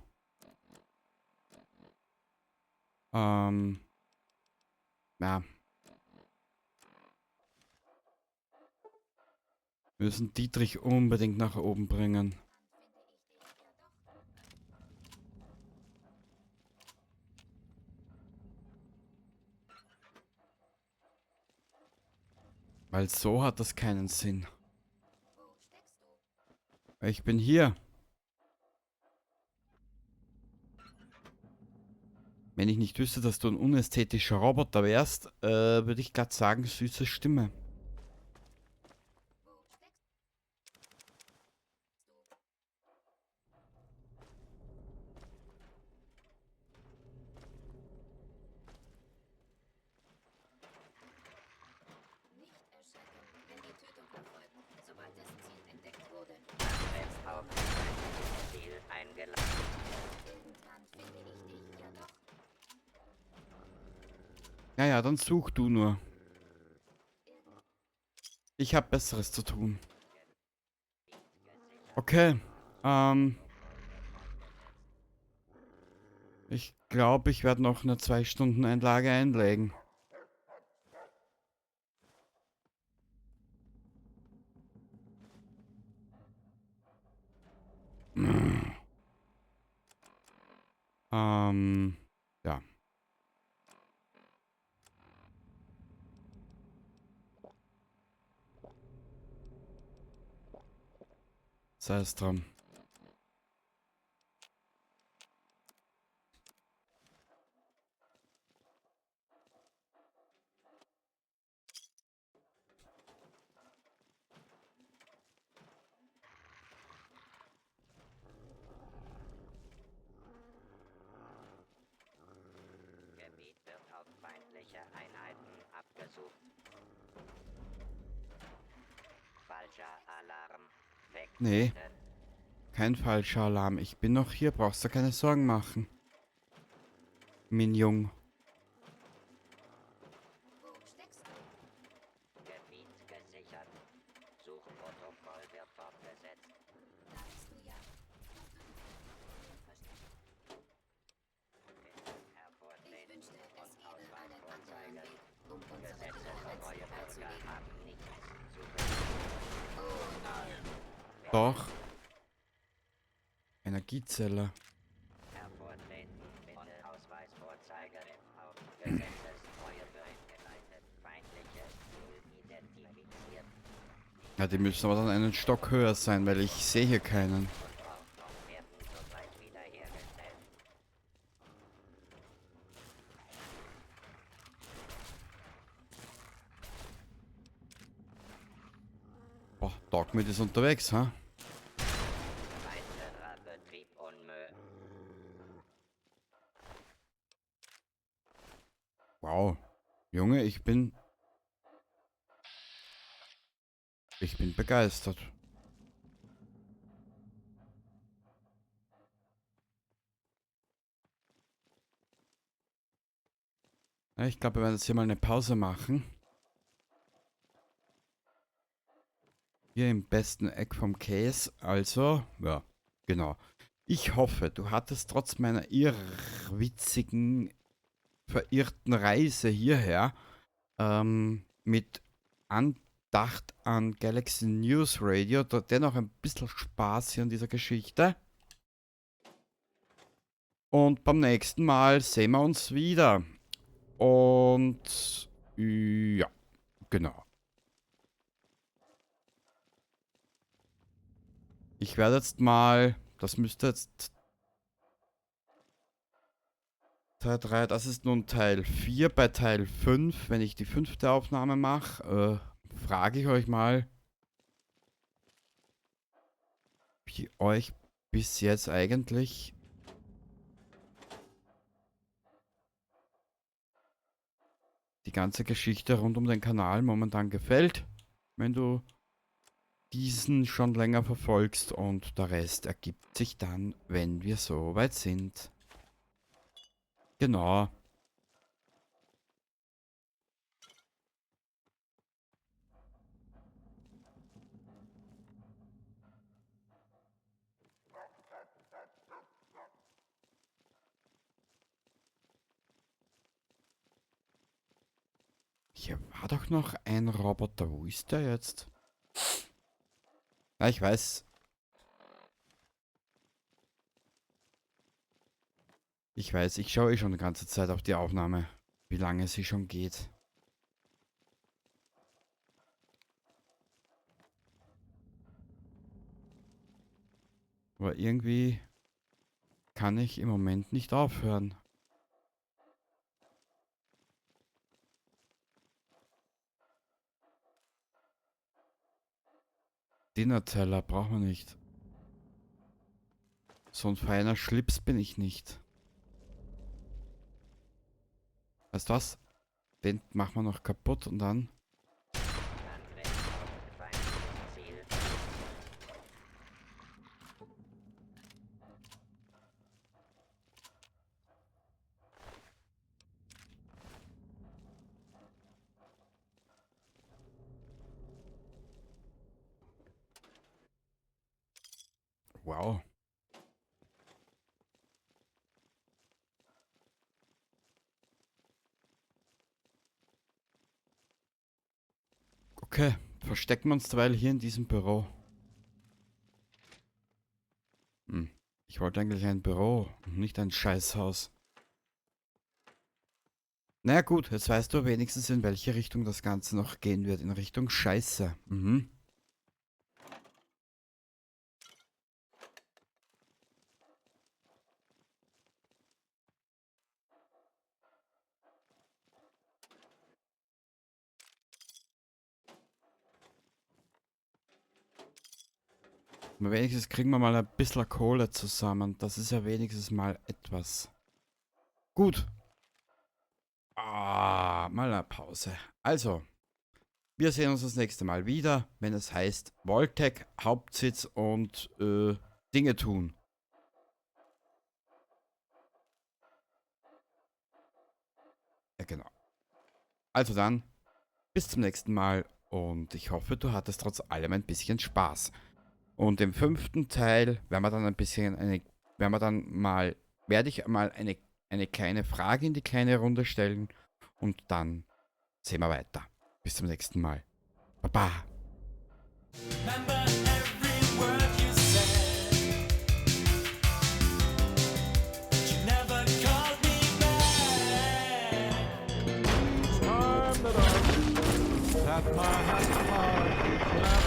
A: Ja. Wir müssen Dietrich unbedingt nach oben bringen. Weil so hat das keinen Sinn. Ich bin hier. Wenn ich nicht wüsste, dass du ein unästhetischer Roboter wärst, würde ich grad sagen, süße Stimme. Ja, dann such du nur. Ich hab Besseres zu tun. Okay. Ich glaube, ich werde noch eine 2-Stunden-Einlage einlegen. Ja. Sei es drum.
I: Gebiet wird auf feindliche Einheiten abgesucht. Falscher Alarm. Weg,
A: Nee.
I: bitte.
A: Kein falscher Alarm. Ich bin noch hier. Brauchst du keine Sorgen machen. Min Jung.
H: Wo steckst du?
I: Gebiet gesichert. Suchprotokoll wird fortgesetzt.
H: Da bist du ja. Hast du dich versteckt? Ich wünschte, es gäbe einen anderen Weg, um unsere Differenzen beizulegen. Oh nein!
A: Doch. Energiezelle.
I: Hervortreten, bitte Ausweis vorzeigen. Auf Gesetzestreue eingeleitet. Feindliches Ziel identifiziert.
A: Ja, die müssen aber dann einen Stock höher sein, weil ich sehe hier keinen. Boah, Dogmeat ist unterwegs, ha? Wow. Junge, ich bin begeistert. Ja, ich glaube, wir werden jetzt hier mal eine Pause machen. Hier im besten Eck vom Käse. Also, ja, genau. Ich hoffe, du hattest trotz meiner irrwitzigen, verirrten Reise hierher mit Andacht an Galaxy News Radio dennoch ein bisschen Spaß hier an dieser Geschichte. Und beim nächsten Mal sehen wir uns wieder. Und ja, genau. Ich werde jetzt mal, das müsste jetzt Teil 3, das ist nun Teil 4. Bei Teil 5, wenn ich die 5. Aufnahme mache, frage ich euch mal, wie euch bis jetzt eigentlich die ganze Geschichte rund um den Kanal momentan gefällt, wenn du diesen schon länger verfolgst, und der Rest ergibt sich dann, wenn wir soweit sind. Genau. Hier war doch noch ein Roboter. Wo ist der jetzt? Ja, ich weiß. Ich weiß, ich schaue eh schon die ganze Zeit auf die Aufnahme, wie lange sie schon geht. Aber irgendwie kann ich im Moment nicht aufhören. Dinnerteller braucht man nicht. So ein feiner Schlips bin ich nicht. Weißt du was? Den machen wir noch kaputt und dann... Wow. Okay, verstecken wir uns derweil hier in diesem Büro. Ich wollte eigentlich ein Büro und nicht ein Scheißhaus. Naja gut, jetzt weißt du wenigstens, in welche Richtung das Ganze noch gehen wird. In Richtung Scheiße. Mhm. Aber wenigstens kriegen wir mal ein bisschen Kohle zusammen. Das ist ja wenigstens mal etwas. Gut. Ah, mal eine Pause. Also, wir sehen uns das nächste Mal wieder, wenn es heißt Vault-Tec, Hauptsitz und Dinge tun. Ja, genau. Also dann, bis zum nächsten Mal und ich hoffe, du hattest trotz allem ein bisschen Spaß. Und im 5. Teil werden wir dann ein bisschen eine, werden wir dann mal, werde ich mal eine kleine Frage in die kleine Runde stellen und dann sehen wir weiter. Bis zum nächsten Mal. Baba.
J: Remember every word you said. But you never called me back.
E: Time that I that my heart